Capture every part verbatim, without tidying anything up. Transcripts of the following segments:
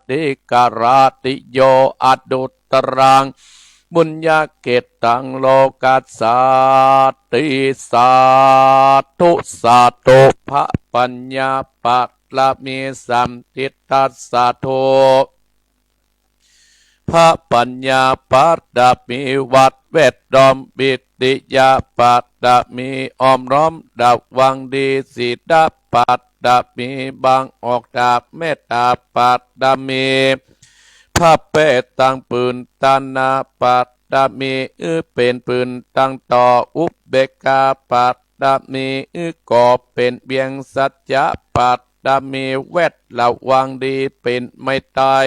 ติกราติโย อนุตตรัง ปุญญเขตตัง โลกัสสาติ สาธุ สาธุ พระปัญญาบารมีสามทิศตัสสาธุ พระปัญญาบารมีวัดแวดล้อม วิริยะบารมีอ้อมล้อมระวังดี ศีลบารมีบังออกจาก เมตตาบารมี พระเปตตังปืนตานาบารมี อื้อเป๋นปืนตังต่อ อุเบกขาบารมี อื้อก่อเป๋นเวียง สัจจะบารมีแวดระวังดี เป๋นไม่ตาย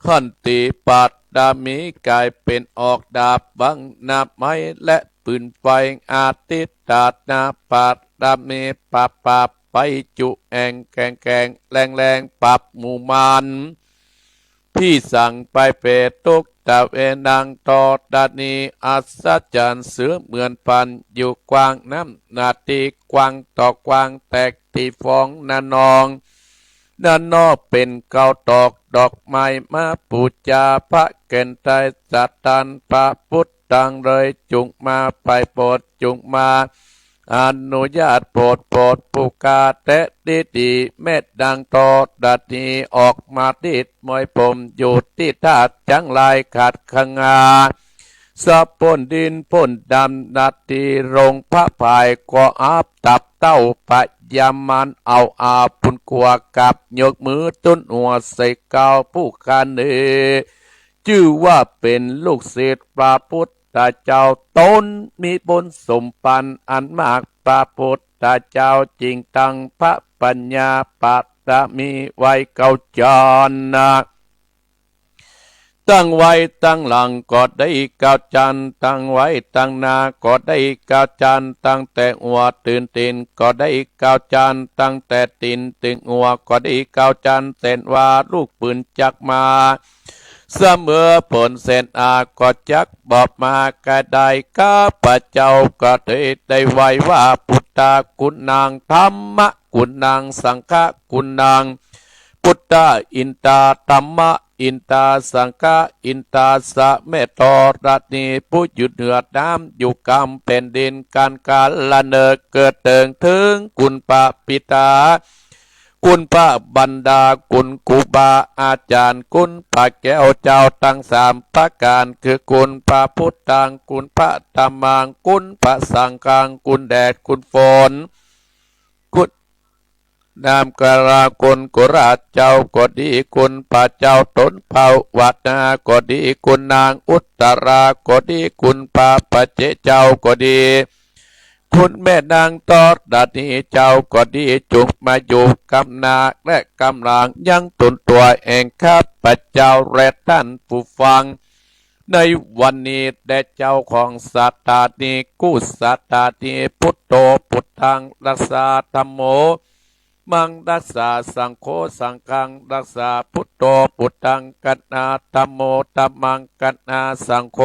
ขันติบารมีก๋ายเป๋นออกดาบบังหน้าไม้และปืนไฟ อธิฏฐานาบารมี ปราบปราบไปจุแอ่งแก่งแก่งแรงแรง ปราบหมู่มาร ผีสางไปเปรตทุกตะเวนัง ธรณีอัศจรรย์เสมือนพรานอยู่กว้าง น้ำหน้าตี้กว้างต่อกว้าง แตกตี้ฟองนะน้อง นะน้อ เป๋นเกล้าตอกดอกไม้มาปู๋จา พระแก่นไตรสถาน พระพุทธังเลย จุ่งมาไปโปรด จุ่งมา อนุญาตโปรด โปรดผู้ข้าแต๊ดีดี แม้ดังธรณีออกมาดีดมวยผม อยู่ตี้ธาตุจั้งหลายขัดขงา สะพ้นดินพ้นดำ นาทีลงพระพาย ก็อับตับเต้า พญามารเอาอาปุนกัว กับยกมือตุ๊นหัวใส่เกล้าผู้ข้านี้ จื้อว่าเป๋นลูกศิษย์พระพุทธเจ้า ต๋นมีบุญสมปันอันมาก พระพุทธเจ้าจึงตั้งพระปัญญาบารมีไว้เก้าจั้นนะ ตั้งไว้ตังหลังก็ได้เก้าจั้น ตั้งไว้ตังหน้าก็ได้เก้าจั้น ตั้งแต่หัวเถิงตี๋นก็ได้เก้าจั้น ตั้งแต่ตี๋นเถิงหัวก็ได้เก้าจั้น เส้นว่าลูกปืนจักมา เสมอผลเส้นอาก็จักบอกมา ก็ได้ข้าพเจ้าก็ได้ ได้ไหว้ว่า พุทธากุณัง ธัมมะกุณัง สังฆะกุณัง พุทธาอินตา ธัมมะอินตา สังฆะอินตา สะแม่ธรณีผู้อยู่เหนือน้ำ อยู่กำแผ่นดิน ก๋านกาละเนิดเกิดเถิง เถิงคุณพระปิดา คุณพระบรรดา คุณครูบาอาจารย์ คุณพระแก้วเจ้าตังสามประก๋าน คือคุณพระพุทธัง คุณพระธัมมัง คุณพระสังฆัง คุณแดดคุณฝน คุณน้ำกาลา คุณกุราชเจ้าก็ดี คุณพระเจ้าต๋นภาวนาก็ดี คุณนางอุตตราก็ดี คุณพระปัจเจกเจ้าก็ดี คุณแม่นางธรณีเจ้าก็ดี จุ่งมาอยู่กำหน้าและกำหลังยังต๋นตั๋วแห่งข้าพเจ้าและต้านผู้ฟัง ในวันนี้แด่เจ้าของสถานีกู้สถานี พุทโธพุทธังรักษา ธัมโม มังรักษา สังโฆสังฆังรักษา พุทโธพุทธังกัณหา ธัมโมธัมมังกัณหา สังโฆ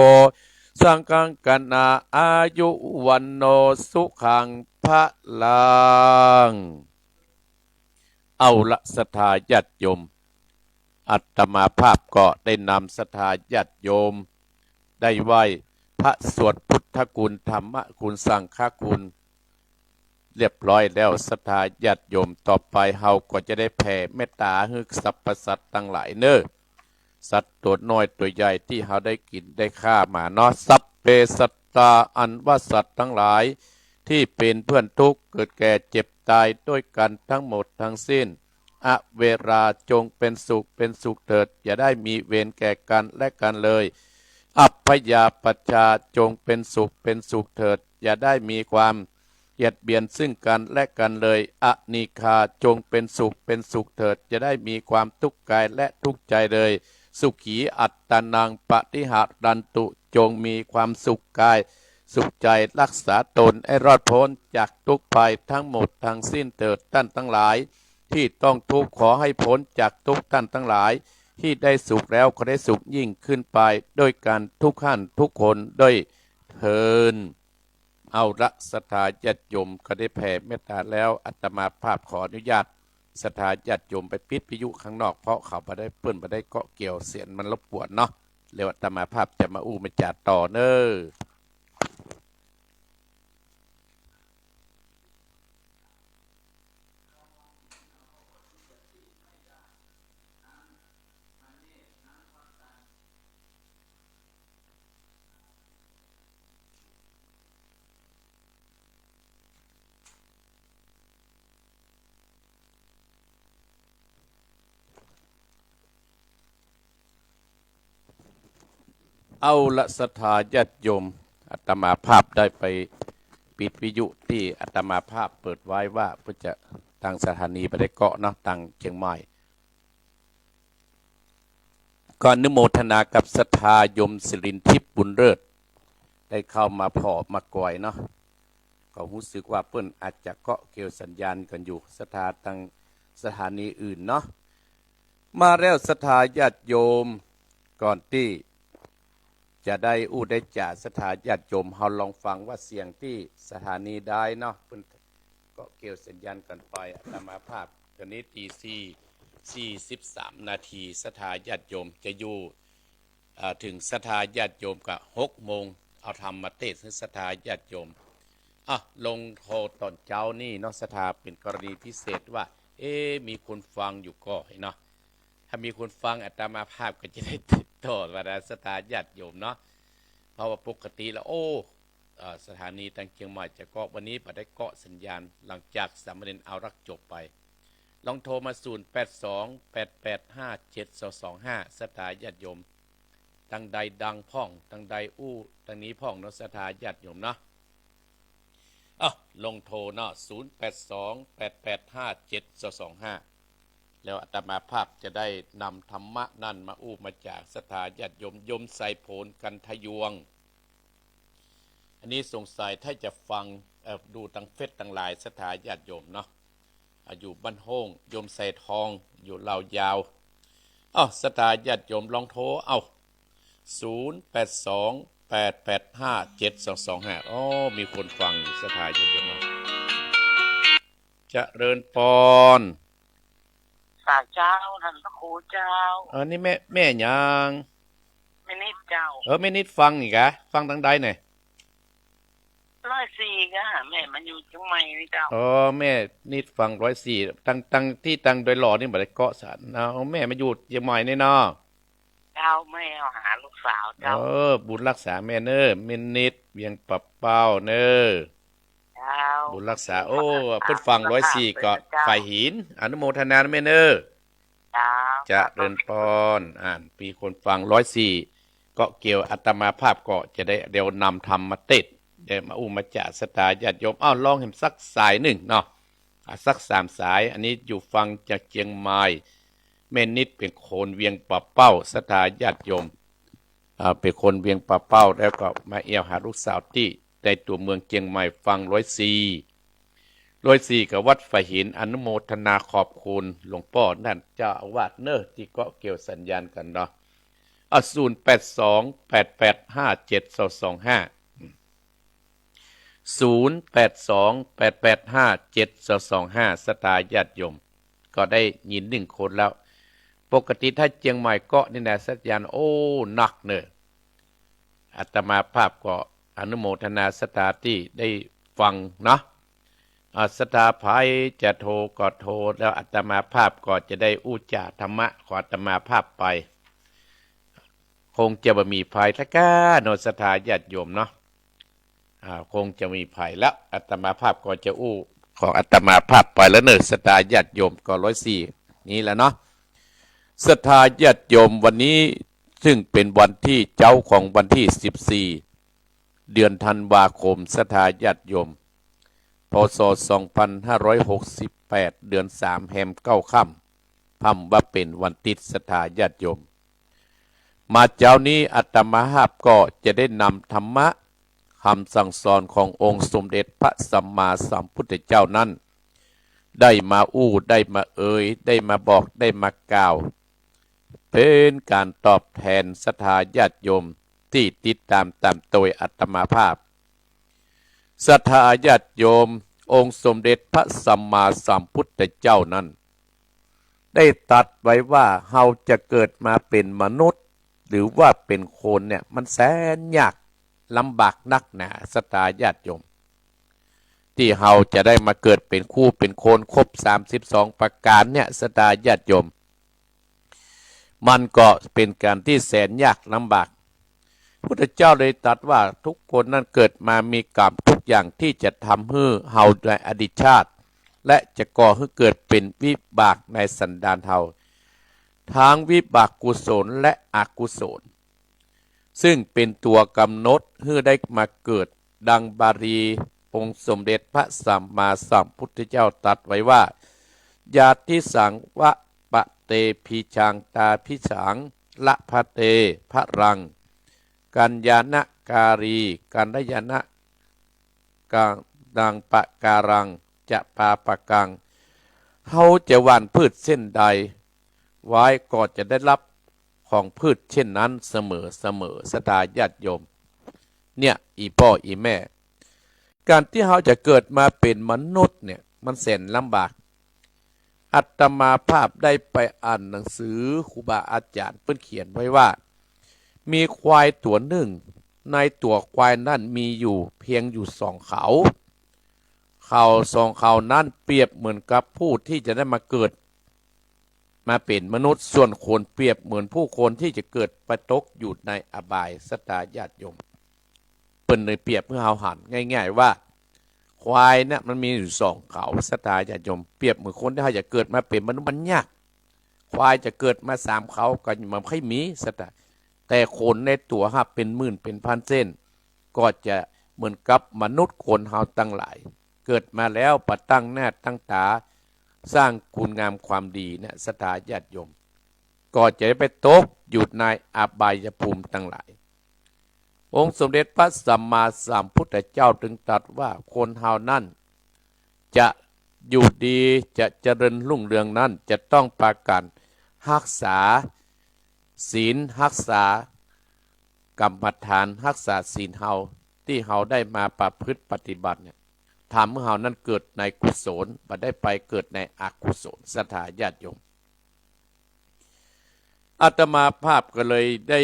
สังฆังกัณหา อายุวัณโณสุขังพะลัง เอาละศรัทธาญาติโยม อาตมาภาพก็ได้นำศรัทธาญาติโยม ได้ไหว้พระสวดพุทธคุณ ธัมมคุณ สังฆคุณ เรียบร้อยแล้ว ศรัทธาญาติโยม ต่อไปเฮาก็จะได้แผ่เมตตาหื้อสรรพสัตว์ตังหลายเน่อ สัตว์ตั๋วน้อยตั๋วใหญ่ตี้เฮาได้กิ๋นได้ฆ่ามาเนาะ สัพเพสัตตา อันว่าสัตว์ตังหลายตี้เป๋นเปื้อนตุ๊กข์ เกิดแก่เจ็บต๋ายตวยกั๋นตังหมดตังสิ้น อเวรา จงเป๋นสุขเป๋นสุขเถิด อย่าได้มีเวรแก่กั๋นและกั๋นเลย อัพพยาปัชชา จงเป๋นสุขเป๋นสุขเถิด อย่าได้มีความเบียดเบียนซึ่งกั๋นและกั๋นเลย อนีฆา จงเป๋นสุขเป๋นสุขเถิด อย่าได้มีความตุ๊กข์กายและตุ๊กข์ใจ๋เลย สุขีอัตตานังปะริหะรันตุ จงมีความสุขกายสุขใจ๋ รักษาต๋นให้รอดป๊นจากตุ๊กข์ภัยตังหมดตังสิ้นเถิด ต้านตังหลายตี้ต้องตุ๊กข์ขอให้ป๊นจากตุ๊กข์ ต้านตังหลายตี้ได้สุขแล้วขอได้สุขยิ่งขึ้นไป ตวยกั๋นทุกท่านทุกคนตวยเทอญ เอาละศรัทธาญาติโยมก็ได้แผ่เมตตาแล้ว อาตมาภาพขออนุญาต ศรัทธาญาติโยมไปปิดวิทยุข้างนอก เพราะเขาบ่ได้ เปิ้นบ่ได้เกาะเกี่ยวเสียงมันรบกวนเนาะ แล้วอาตมาภาพจะมาอู้มาจ๋าต่อเน้อ เอาละศรัทธาญาติโยม อาตมาภาพได้ไปปิดวิทยุตี้อาตมาภาพเปิดไว้ว่าเปิ้นจะ ตางสถานีบ่ได้เกาะเนาะ ตางเจียงใหม่ ก็อนุโมทนากับศรัทธาโยมสิรินทิพย์บุญเลิศ ได้เข้ามาผ่อมาก่อยเนาะ ก็ฮู้สึกว่าเปิ้นอาจจะเกาะเกี่ยวสัญญาณกั๋นอยู่ ศรัทธาตางสถานีอื่นเนาะ มาแล้วศรัทธาญาติโยม ก่อนตี้จะได้อู้ได้จ๋า ศรัทธาญาติโยม เฮาลองฟังว่าเสียงตี้สถานีใดเนาะ เปิ้นเกาะเกี่ยวสัญญาณกั๋นไป อาตมาภาพ ต๋อนนี้ตีสี่ สี่สิบสามนาที ศรัทธาญาติโยม จะอยู่ อ่า เถิงศรัทธาญาติโยมก็หกโมง เอาธรรมมาเตศน์หื้อศรัทธาญาติโยม อ่ะ ลงโทรต๋อนเจ๊านี่เนาะ ศรัทธา เป๋นกรณีพิเศษว่า เอ๊ะ มีคนฟังอยู่ก่อเนาะ ถ้ามีคนฟังอาตมาภาพก็จะได้ติดต่อมาหาศรัทธาญาติโยมเนาะ เพราะว่าปกติแล้ว โอ้ เอ่อ สถานีตางเจียงใหม่จะเกาะ วันนี้บ่ได้เกาะสัญญาณ หลังจากสามเณรอารักษ์จบไป ลองโทรมา ศูนย์แปดสอง แปดแปดห้า เจ็ดสองสองห้า ศรัทธาญาติโยม ตางใดดังพ่อง ตางใดอู้ ตางนี้พ่องเนาะ ศรัทธาญาติโยมเนาะ อ้าว ลองโทรเนาะ ศูนย์แปดสอง แปดแปดห้า เจ็ดสองสองห้า แล้วอาตมาภาพจะได้นำธรรมะนั้นมาอู้มาจ๋าศรัทธาญาติโยม โยมไสโผล กันทะยวง อันนี้สงสัยถ้าจะฟัง เอ่อ ดูตางเฟซตางไลน์ ศรัทธาญาติโยมเนาะ อ่ะ อยู่บ้านโฮ่ง โยมไสทอง อยู่ลาวยาว อ้าว ศรัทธาญาติโยมลองโทร เอ้า ศูนย์แปดสอง แปดแปดห้า เจ็ดสองสองห้า อ้อ มีคนฟังอยู่ ศรัทธาญาติโยมเนาะ เจริญปอน สาเจ้า ท่านพระครูเจ้า อันนี้แม่ แม่หยัง แม่นิดเจ้า เออ แม่นิดฟังอีกอะ ฟังตางใดเนี่ย ร้อยสี่ ก็แม่มาอยู่เจียงใหม่นี่เจ้า อ๋อ แม่นิดฟังร้อยสี่ ตาง ตางตี้ตางดอยหล่อนี่บ่ได้เกาะสัน เอา แม่มาอยู่เจียงใหม่นี่เนาะ เจ้า แม่เอาหาลูกสาวเจ้า เออ บุญรักษาแม่เน้อ แม่นิด เวียงป่าเป้าเน้อ เจ้า บุญรักษา โอ้ เปิ้นฟังร้อยสี่ ก็ เจ้า ฝ่ายหิน อนุโมทนาแม่เน้อ เจ้า เจริญปอน อ่าน มีคนฟังร้อยสี่ เกาะเกี่ยว อาตมาภาพก็จะได้เดี๋ยวนำธรรมมาเตศน์ ได้มาอู้มาจ๋าศรัทธาญาติโยม อ้าว ลองแหมสักสายนึ่งเนาะ อ่ะ สักสามสาย อันนี้อยู่ฟังจากเจียงใหม่ แม่นิดเป๋นคนเวียงป่าเป้า ศรัทธาญาติโยม อ่า เป๋นคนเวียงป่าเป้า แล้วก็มาแอ่วหาลูกสาวตี้ในตั๋วเมืองเจียงใหม่ ฟังร้อยสี่ ร้อยสี่ กับวัดฝ่ายหิน อนุโมทนาขอบคุณหลวงป้อนั่น เจ้าอาวาสเน้อ ตี้เกาะเกี่ยวสัญญาณกั๋นเนาะ อ่ะ ศูนย์แปดสอง แปดแปดห้า เจ็ดสองสองห้า ศูนย์แปดสอง แปดแปดห้า เจ็ดสองสองห้า ศรัทธาญาติโยม ก็ได้ยินนึ่งคนแล้ว ปกติถ้าเจียงใหม่เกาะนี่นะ สัญญาณ โอ้ หนักเน้อ อาตมาภาพก็อนุโมทนาศรัทธาตี้ได้ฟังเนาะ อ่า ศรัทธาใผจะโทรก็โทร แล้วอาตมาภาพก็จะได้อู้จ๋าธรรมะของอาตมาภาพไป คงจะบ่มีใผละก้าเนาะ ศรัทธาญาติโยมเนาะ อ่า คงจะมีใผละ อาตมาภาพก็จะอู้ของอาตมาภาพไปแล้วเน้อ ศรัทธาญาติโยม ก็ร้อยสี่ นี้แหละเนาะ ศรัทธาญาติโยม วันนี้ซึ่งเป๋นวันตี้เจ๊าของวันตี้สิบสี่ เดือนธันวาคม ศรัทธาญาติโยม พ.ศ. สองพันห้าร้อยหกสิบแปด เดือนสาม แฮมเก้าค่ำ พ่ำว่าเป๋นวันติ๊ด ศรัทธาญาติโยม มาเจ๊านี้อาตมาภาพก็จะได้นำธรรมะ กำสั่งสอนขององค์สมเด็จพระสัมมาสัมพุทธเจ้านั้น ได้มาอู้ ได้มาเอ่ย ได้มาบอก ได้มากล่าว เป๋นก๋านตอบแทนศรัทธาญาติโยมตี้ติดต๋ามต๋ามโตยอาตมาภาพ ศรัทธาญาติโยม องค์สมเด็จพระสัมมาสัมพุทธเจ้านั้น ได้ตรัสไว้ว่าเฮาจะเกิดมาเป๋นมนุษย์ หรือว่าเป๋นคนเนี่ย มันแสนยากลำบากนักหนา ศรัทธาญาติโยม ตี้เฮาจะได้มาเกิดเป๋นคู่เป๋นคนครบสามสิบสองประก๋านเนี่ย ศรัทธาญาติโยม มันก็เป๋นก๋านตี้แสนยากลำบาก พุทธเจ้าเลยตรัสว่าทุกคนนั้นเกิดมามีกรรมทุกอย่างตี้จะทำหื้อเฮาในอดีตชาติ และจะก่อหื้อเกิดเป๋นวิบากในสันดานเฮา ทั้งวิบากกุศลและอกุศล ซึ่งเป๋นตั๋วก๋ำหนดหื้อได้มาเกิด ดังบาลีองค์สมเด็จพระสัมมาสัมพุทธเจ้าตรัสไว้ว่า ญาติสังวะปะเต พีชัง ตาพีชัง ละพะเต พะรัง กัญญาณการี กัญญาณะ กัง ดังปะการัง จะปาปะกัง เฮาจะหว่านพืชเช่นใดไว้ก็จะได้รับของพืชเช่นนั้นเสมอเสมอ ศรัทธาญาติโยม เนี่ย อี่ป้ออี่แม่ ก๋านตี้เฮาจะเกิดมาเป๋นมนุษย์เนี่ย มันแสนลำบาก อาตมาภาพได้ไปอ่านหนังสือครูบาอาจ๋ารย์เปิ้นเขียนไว้ว่า มีควายตั๋วนึ่ง ในตั๋วควายนั้นมีอยู่เพียงอยู่สองเขา เขาสองเขานั้นเปรียบเหมือนกับผู้ตี้จะได้มาเกิด มาเป๋นมนุษย์ ส่วนคนเปรียบเหมือนผู้คนตี้จะเกิดไปตกอยู่ในอบาย ศรัทธาญาติโยม เปิ้นเลยเปรียบหื้อเฮาหันง่ายๆ ว่า ควายเนี่ยมันมีอยู่สองเขา ศรัทธาญาติโยม เปรียบเหมือนคนตี้เฮาจะเกิดมาเป๋นมนุษย์มันยาก ควายจะเกิดมาสามเขาก็มันบ่ค่อยมี ศรัทธา แต่คนในตั๋วหากเป๋นหมื่นเป๋นพันเส้น ก็จะเหมือนกับมนุษย์คนเฮาตังหลาย เกิดมาแล้วบ่ตั้งหน้าตั้งต๋า สร้างคุณงามความดีเนี่ย ศรัทธาญาติโยม ก็จะไปตกอยู่ในอบายภูมิตังหลาย องค์สมเด็จพระสัมมาสัมพุทธเจ้าจึงตรัสว่าคนเฮานั้น จะอยู่ดี จะเจริญรุ่งเรืองนั้น จะต้องปากั๋นฮักษาศีล ฮักษา กรรมฐานฮักษาศีลเฮา ตี้เฮาได้มาประพฤติปฏิบัติเนี่ย ทำหื้อเฮานั้นเกิดในกุศล บ่ได้ไปเกิดในอกุศล ศรัทธาญาติโยม อาตมาภาพก็เลยได้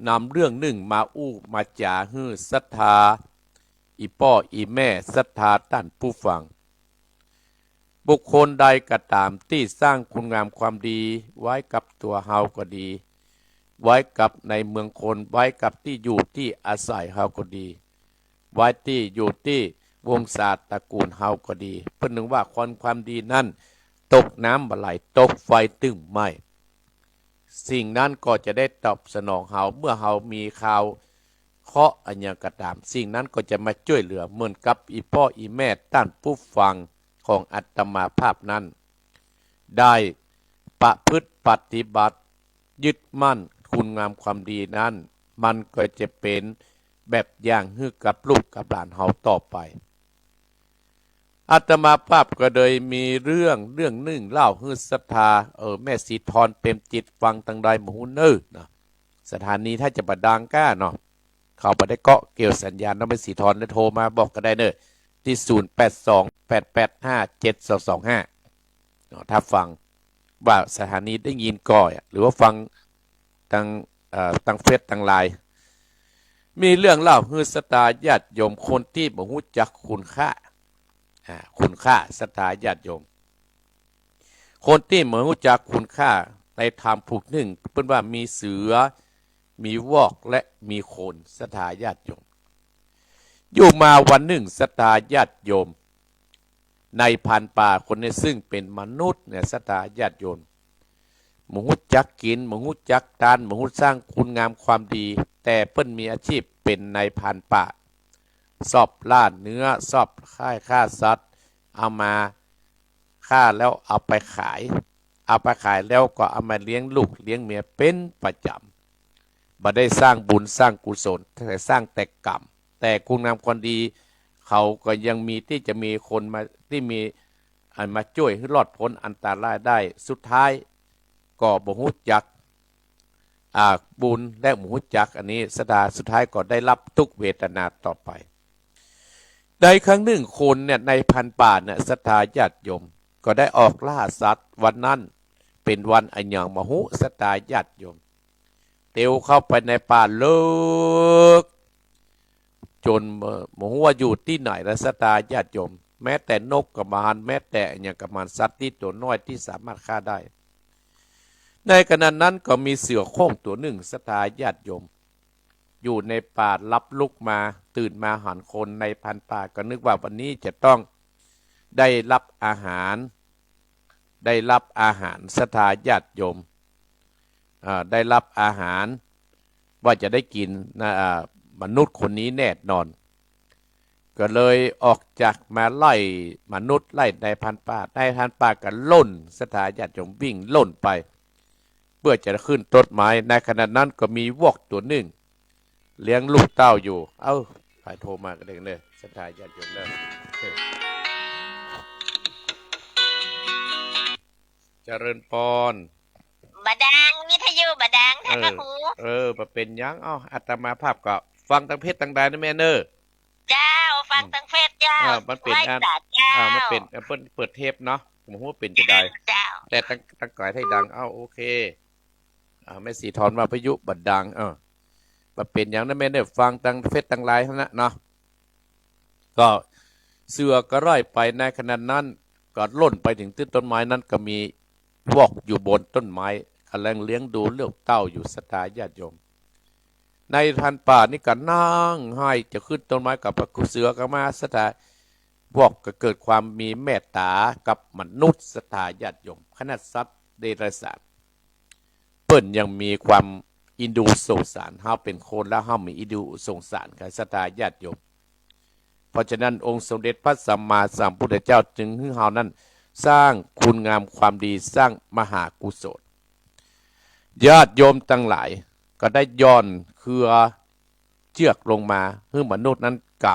นำเรื่องนึ่งมาอู้มาจ๋าหื้อศรัทธา อี่ป้ออี่แม่ ศรัทธาต้านผู้ฟัง บุคคลใดก็ต๋ามตี้สร้างคุณงามความดีไว้กับตั๋วเฮาก็ดี ไว้กับในเมืองคน ไว้กับตี้อยู่ตี้อาศัยเฮาก็ดี ไว้ตี้อยู่ตี้วงศาตระกูลเฮาก็ดี เปิ้นนึ่งว่าคนความดีนั้น ตกน้ำบ่ไหล ตกไฟตึงไหม้ สิ่งนั้นก็จะได้ตอบสนองเฮา เมื่อเฮามีข่าวเคราะห์อะหยังก็ต๋าม สิ่งนั้นก็จะมาจ้วยเหลือ เหมือนกับอี่ป้ออี่แม่ต้านผู้ฟังของอาตมาภาพนั้น ได้ประพฤติปฏิบัติ ยึดมั่นคุณงามความดีนั้น มันก็จะเป๋นแบบอย่างหื้อกับลูกกับหลานเฮาต่อไป อาตมาภาพก็เลยมีเรื่อง เรื่องนึ่งเล่าหื้อศรัทธา เออ แม่ศรีธร เปรมจิต ฟังตางใดบ่ฮู้เน่อเนาะ สถานีถ้าจะบ่ดังก้าเนาะ เขาบ่ได้เกาะเกี่ยวสัญญาณเนาะ แม่ศรีธร แล้วโทรมาบอกก็ได้เน่อ ตี้ ศูนย์แปดสอง แปดแปดห้า เจ็ดสองสองห้า เนาะ ถ้าฟังว่าสถานีได้ยินก่ออะ หรือว่าฟังตาง เอ่อ ตางเฟซตางไลน์ มีเรื่องเล่าหื้อศรัทธาญาติโยม คนตี้บ่ฮู้จักคุณค่า อ่า คุณค่า ศรัทธาญาติโยม คนตี้บ่ฮู้จักคุณค่าในธรรมผูกนึ่ง เปิ้นว่ามีเสือ มีวอก และมีคน ศรัทธาญาติโยม อยู่มาวันนึ่ง ศรัทธาญาติโยม นายพรานป่าคนนี้ซึ่งเป๋นมนุษย์เนี่ย ศรัทธาญาติโยม บ่ฮู้จักกิ๋น บ่ฮู้จักตาน บ่ฮู้สร้างคุณงามความดี แต่เปิ้นมีอาชีพเป๋นนายพรานป่า ชอบล่าเนื้อ ชอบฆ่า ฆ่าสัตว์ เอามาฆ่าแล้วเอาไปขาย เอาไปขายแล้วก็เอามาเลี้ยงลูกเลี้ยงเมียเป๋นประจ๋ำ บ่ได้สร้างบุญสร้างกุศล แต่สร้างแต่กรรม แต่คุณงามความดี เขาก็ยังมีตี้จะมีคนมา ตี้มี อันมาจ้วยหื้อรอดป๊นอันตรายได้ สุดท้ายก็บ่ฮู้จัก อ่า บุญและบ่ฮู้จักอันนี้ ศรัทธา สุดท้ายก็ได้รับทุกขเวทนาต่อไป ในครั้งนึ่งคนเนี่ย นายพรานป่าเนี่ย ศรัทธาญาติโยม ก็ได้ออกล่าสัตว์ วันนั้นเป ป๋นวันอะหยังบ่ฮู้ ศรัทธาญาติโยม เตียวเข้าไปในป่าลึก จ๋นบ่ฮู้ว่าอยู่ตี้ไหนแล้ว ศรัทธาญาติโยม แม้แต่นกก็บ่หัน แม้แต่อะหยังก็บ่หัน สัตว์ตี้ตั๋วน้อยตี้สามารถฆ่าได้ ในขณะนั้นก็มีเสือโคร่งตั๋วนึ่ง ศรัทธาญาติโยม อยู่ในป่าลับลุกมา ตื่นมาหันคนในพรานป่า ก็นึกว่าวันนี้จะต้องได้รับอาหาร ได้รับอาหาร ศรัทธาญาติโยม อ่า ได้รับอาหาร ว่าจะได้กิ๋นนะ อ่า มนุษย์คนนี้แน่นอน ก็เลยออกจากมาไล่มนุษย์ ไล่นายพรานป่า นายพรานป่าก็ล่น ศรัทธาญาติโยม วิ่งล่นไป เปื้อจะขึ้นต้นไม้ ในขณะนั้นก็มีวอกตั๋วนึ่ง เลี้ยงลูกเต้าอยู่ เอ้า ใผโทรมาก็ได้เน่อ ศรัทธาญาติโยมเน่อ เจริญปอน บ่ดัง วิทยุบ่ดัง ท่านพระครู เออ บ่เป๋นหยัง เอ้า อาตมาภาพก็ฟังตางเพชรตางดายนะแม่เน่อ เจ้า ฟังตางเพชรเจ้า อ่า มันเป๋น ไหว้ อัน สาเจ้า อ่า มันเป๋น เอ่อ เปิ้นเปิดเทปเนาะ บ่ฮู้เป๋นจะใด เจ้า แต่ตาง ตางก๋ายไทยดัง เอ้า โอเค อ่า แม่ศรีทอนว่าวิทยุบ่ดัง เออ บ่เป๋นหยังนะแม่เน่อ ฟังตางเพชรตางดายหั้นนะเนาะ ก็เสือก็ไล่ไป ในขณะนั้นก็ล่นไปเถิงตี้ต้นไม้นั้น ก็มีวอกอยู่บนต้นไม้ ก่ำลังเลี้ยงดูลูกเต้าอยู่ ศรัทธาญาติโยม นายพรานป่านี่ก็นั่งไห้จะขึ้นต้นไม้ กับเสือก็มา ศรัทธา วอกก็เกิดความมีเมตต๋ากับมนุษย์ ศรัทธาญาติโยม ขนาดสัตว์เดรัจฉาน เปิ้นยังมีความเอ็นดูสงสาร เฮาเป๋นคนแล้วเฮามีเอ็นดูสงสารกั๋น ศรัทธาญาติโยม เพราะฉะนั้นองค์สมเด็จพระสัมมาสัมพุทธเจ้าจึงหื้อเฮานั้นสร้างคุณงามความดี สร้างมหากุศล ญาติโยมตังหลายก็ได้หย่อนเครือเจื้อกลงมา หื้อมนุษย์นั้นก๋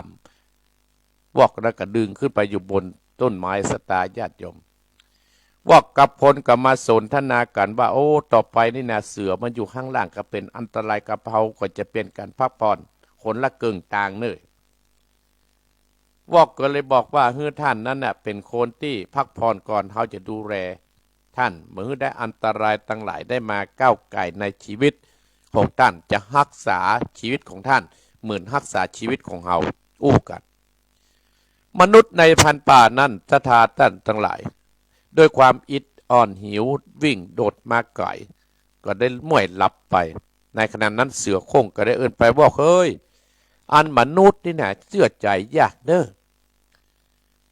ำ วอกนั้นก็ดึงขึ้นไปอยู่บนต้นไม้ ศรัทธาญาติโยม วอกกับคนก็มาสนทนากั๋นว่า โอ้ ต่อไปนี่นะ เสือมันอยู่ข้างล่างก็เป๋นอันตรายกับเฮา ก็จะเป๋นก๋านพักผ่อนคนละเกิ่งตางเน่อ วอกก็เลยบอกว่า หื้อท่านนั้นน่ะเป๋นคนตี้พักผ่อนก่อน เฮาจะดูแลท่าน บ่หื้อได้อันตรายตังหลายได้มาก้าวก่ายในชีวิตของท่าน จะฮักษาชีวิตของท่านเหมือนฮักษาชีวิตของเฮา อู้กั๋น มนุษย์นายพรานป่านั้น ศรัทธาต้านตังหลาย ด้วยความอิดอ่อนหิว วิ่งโดดมาไก๋ ก็ได้ม้วยหลับไป ในขณะนั้นเสือโคร่งก็ได้เอิ้นไป วอกเฮ้ย อันมนุษย์นี่นะเจื้อใจ๋ยากเน่อ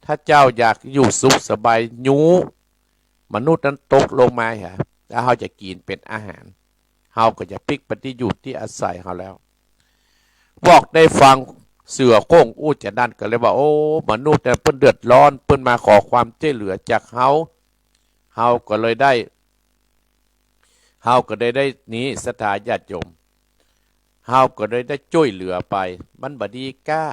ถ้าเจ้าอยากอยู่สุขสบาย ยู้มนุษย์นั้นตกลงมาหา แล้วเฮาจะกิ๋นเป๋นอาหาร เฮาก็จะปิ๊กไปตี้อยู่ตี้อาศัยเฮาแล้ว วอกได้ฟังเสือโคร่งอู้จานั้นก็เลยว่า โอ้ มนุษย์เนี่ยเปิ้นเดือดร้อน เปิ้นมาขอความจ้วยเหลือจากเฮา เฮาก็เลยได้ เฮาก็ได้ ได้นี้ ศรัทธาญาติโยม เฮาก็เลยได้จ้วยเหลือไป มันบ่ดีก้า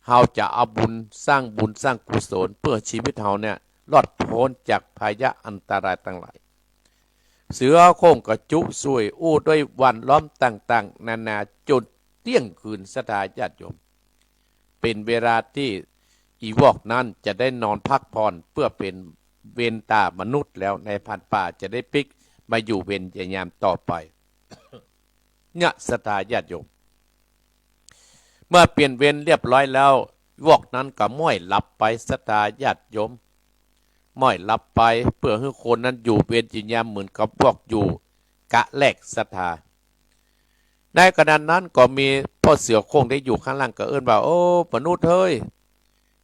เฮาจะเอาบุญ สร้างบุญสร้างกุศล เปื้อชีวิตเฮาเนี่ยรอดป๊นจากภัยอันตรายตังหลาย เสือโคร่งก็จุ๊ส่วยอู้ด้วยหว่านล้อมต่างๆ นานาจ๋นเตี้ยงคืน ศรัทธาญาติโยม เป๋นเวลาตี้อีวอกนั้นจะได้นอนพักผ่อน เปื้อเป๋นเวรต่อมนุษย์แล้ว นายพรานป่าจะได้ปิ๊กมาอยู่เวรยามต่อไป เนี่ย ศรัทธาญาติโยม เมื่อเปลี่ยนเวรเรียบร้อยแล้ว วอกนั้นก็ม้วยหลับไป ศรัทธาญาติโยม ม้วยหลับไป เปื้อหื้อคนนั้นอยู่เวรอยู่ยามเหมือนกับวอกอยู่กะแรก ศรัทธา ในขณะนั้นก็มีพ่อเสือโคร่งตี้อยู่ข้างล่างก็เอิ้นว่า โอ้ มนุษย์เฮ้ย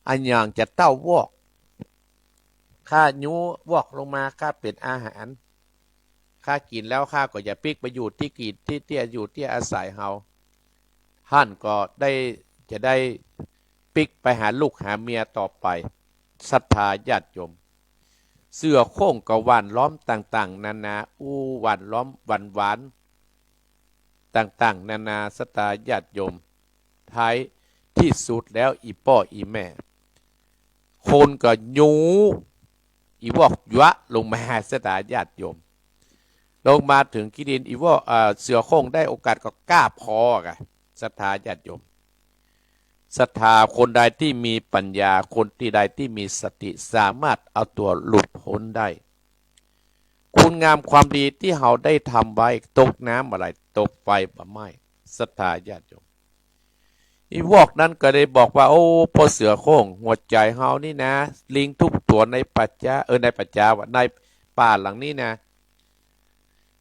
อะหยังจะเต้าวอก ข้ายู้วอกลงมา ข้าเป๋นอาหาร ข้ากิ๋นแล้วข้าก็จะปิ๊กไปอยู่ตี้กิ๋นตี้เตี้ย อยู่ตี้อาศัยเฮา หั้นก็ได้ จะได้ปิ๊กไปหาลูกหาเมียต่อไป ศรัทธาญาติโยม เสือโคร่งก็หว่านล้อมต่างๆ นานา อู้หว่านล้อมหวานๆ ต่างๆ นานา ศรัทธาญาติโยม ท้ายตี้สุดแล้วอีป้ออีแม่ คนก็ยู้อีวอกยัวลงมา ศรัทธาญาติโยม ลงมาเถิงขี้ดิน อีวอก เอ่อ เสือโคร่งได้โอกาสก็ก้าบคอก่ะ ศรัทธาญาติโยม ศรัทธา คนใดตี้มีปัญญา คนตี้ใดตี้มีสติ สามารถเอาตั๋วหลุดป๊นได้ คุณงามความดีตี้เฮาได้ทำไว้ ตกน้ำบ่ไหล ตกไฟบ่ไหม้ ศรัทธาญาติโยม อีวอกนั้นก็ได้บอกว่า โอ้ ป้อเสือโคร่ง หัวใจ๋เฮานี่นะ ลิงทุกตั๋วในป่าจ๊า เออ ในป่าจ๊าว่ะ ในป่าหลังนี้นะ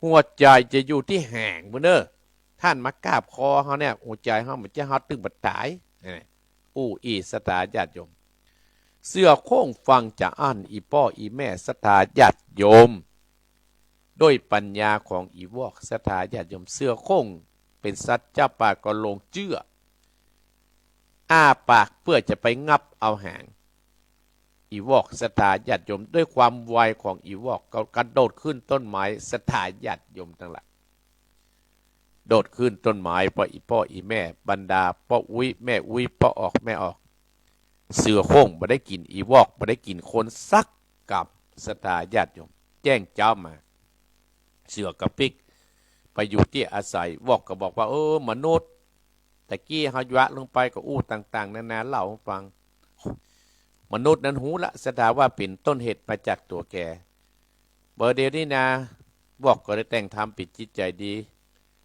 หัวใจ๋จะอยู่ตี้แหงปู้นเน่อ ต้านมากราบคอเฮาเนี่ย หัวใจ๋เฮา บ่ใจ้เฮาตึงบ่ต๋าย อู้อี้ ศรัทธาญาติโยม เสือโคร่งฟังจาอั้น อีป้ออีแม่ ศรัทธาญาติโยม ด้วยปัญญาของอีวอก ศรัทธาญาติโยม เสือโคร่งเป๋นสัตว์จ๊าป่าก็หลงเจื้อ อ้าปากเปื้อจะไปงับเอาหาง อีวอก ศรัทธาญาติโยม ด้วยความไวของอีวอกก็กระโดดขึ้นต้นไม้ ศรัทธาญาติโยมตังหลาย โดดขึ้นต้นไม้ ป้ออีป้ออีแม่ บรรดาป้ออุ๊ยแม่อุ๊ย ป้อออกแม่ออก เสือโคร่งบ่ได้กิ๋นอีวอก บ่ได้กิ๋นคนสักกำ ศรัทธาญาติโยม แจ้งเจ๊ามา เสือก็ปิ๊กไปอยู่ตี้อาศัย วอกก็บอกว่า เออ มนุษย์ ตะกี้เฮาหยวะลงไปก็อู้ต่างๆ นานาเล่าหื้อฟัง มนุษย์นั้นฮู้ละ ศรัทธาว่าเป๋นต้นเหตุมาจากตั๋วแก บ่าเดี่ยวนี้นะ วอกก็ได้แต่งธรรมเป๋นจิตใจ๋ดี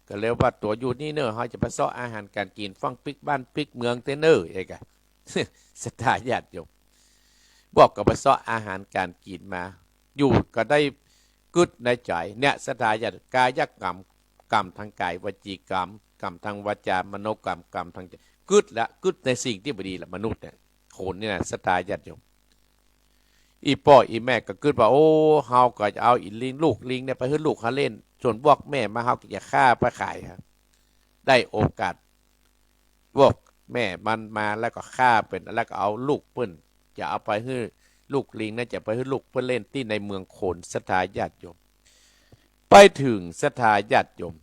ก็เลยว่าตั๋วอยู่นี่เน่อ เฮาจะไปเซาะอาหารก๋านกิ๋นฟั่งปิ๊กบ้านปิ๊กเมืองเต๊อะเน่อ เอกอะ ศรัทธาญาติโยม วอกก็ไปเซาะอาหารก๋านกิ๋นมา อยู่ก็ได้กึ๊ดในใจ๋ เนี่ย ศรัทธาญาติ กายกรรม กรรมตางก๋าย วจีกรรม กรรมตางวาจา มโนกรรม กรรมตางใจ๋ กึ๊ดละ กึ๊ดในสิ่งตี้บ่ดีละ มนุษย์เนี่ย โขนนี่นะ ศรัทธาญาติโยม อีป้ออีแม่ก็กึ๊ดว่า โอ้ เฮาก็จะเอาอีลิง ลูกลิงเนี่ยไปหื้อลูกเฮาเล่น ส่วนวอกแม่มาเฮาก็จะฆ่าไปขายครับ ได้โอกาส วอกแม่มันมาแล้วก็ฆ่าเปิ้น แล้วก็เอาลูกเปิ้น จะเอาไปหื้อ ลูกลิงนั้นจะไปหื้อลูกเปิ้นเล่นตี้ในเมืองโขน ศรัทธาญาติโยม ไปเถิง ศรัทธาญาติโยม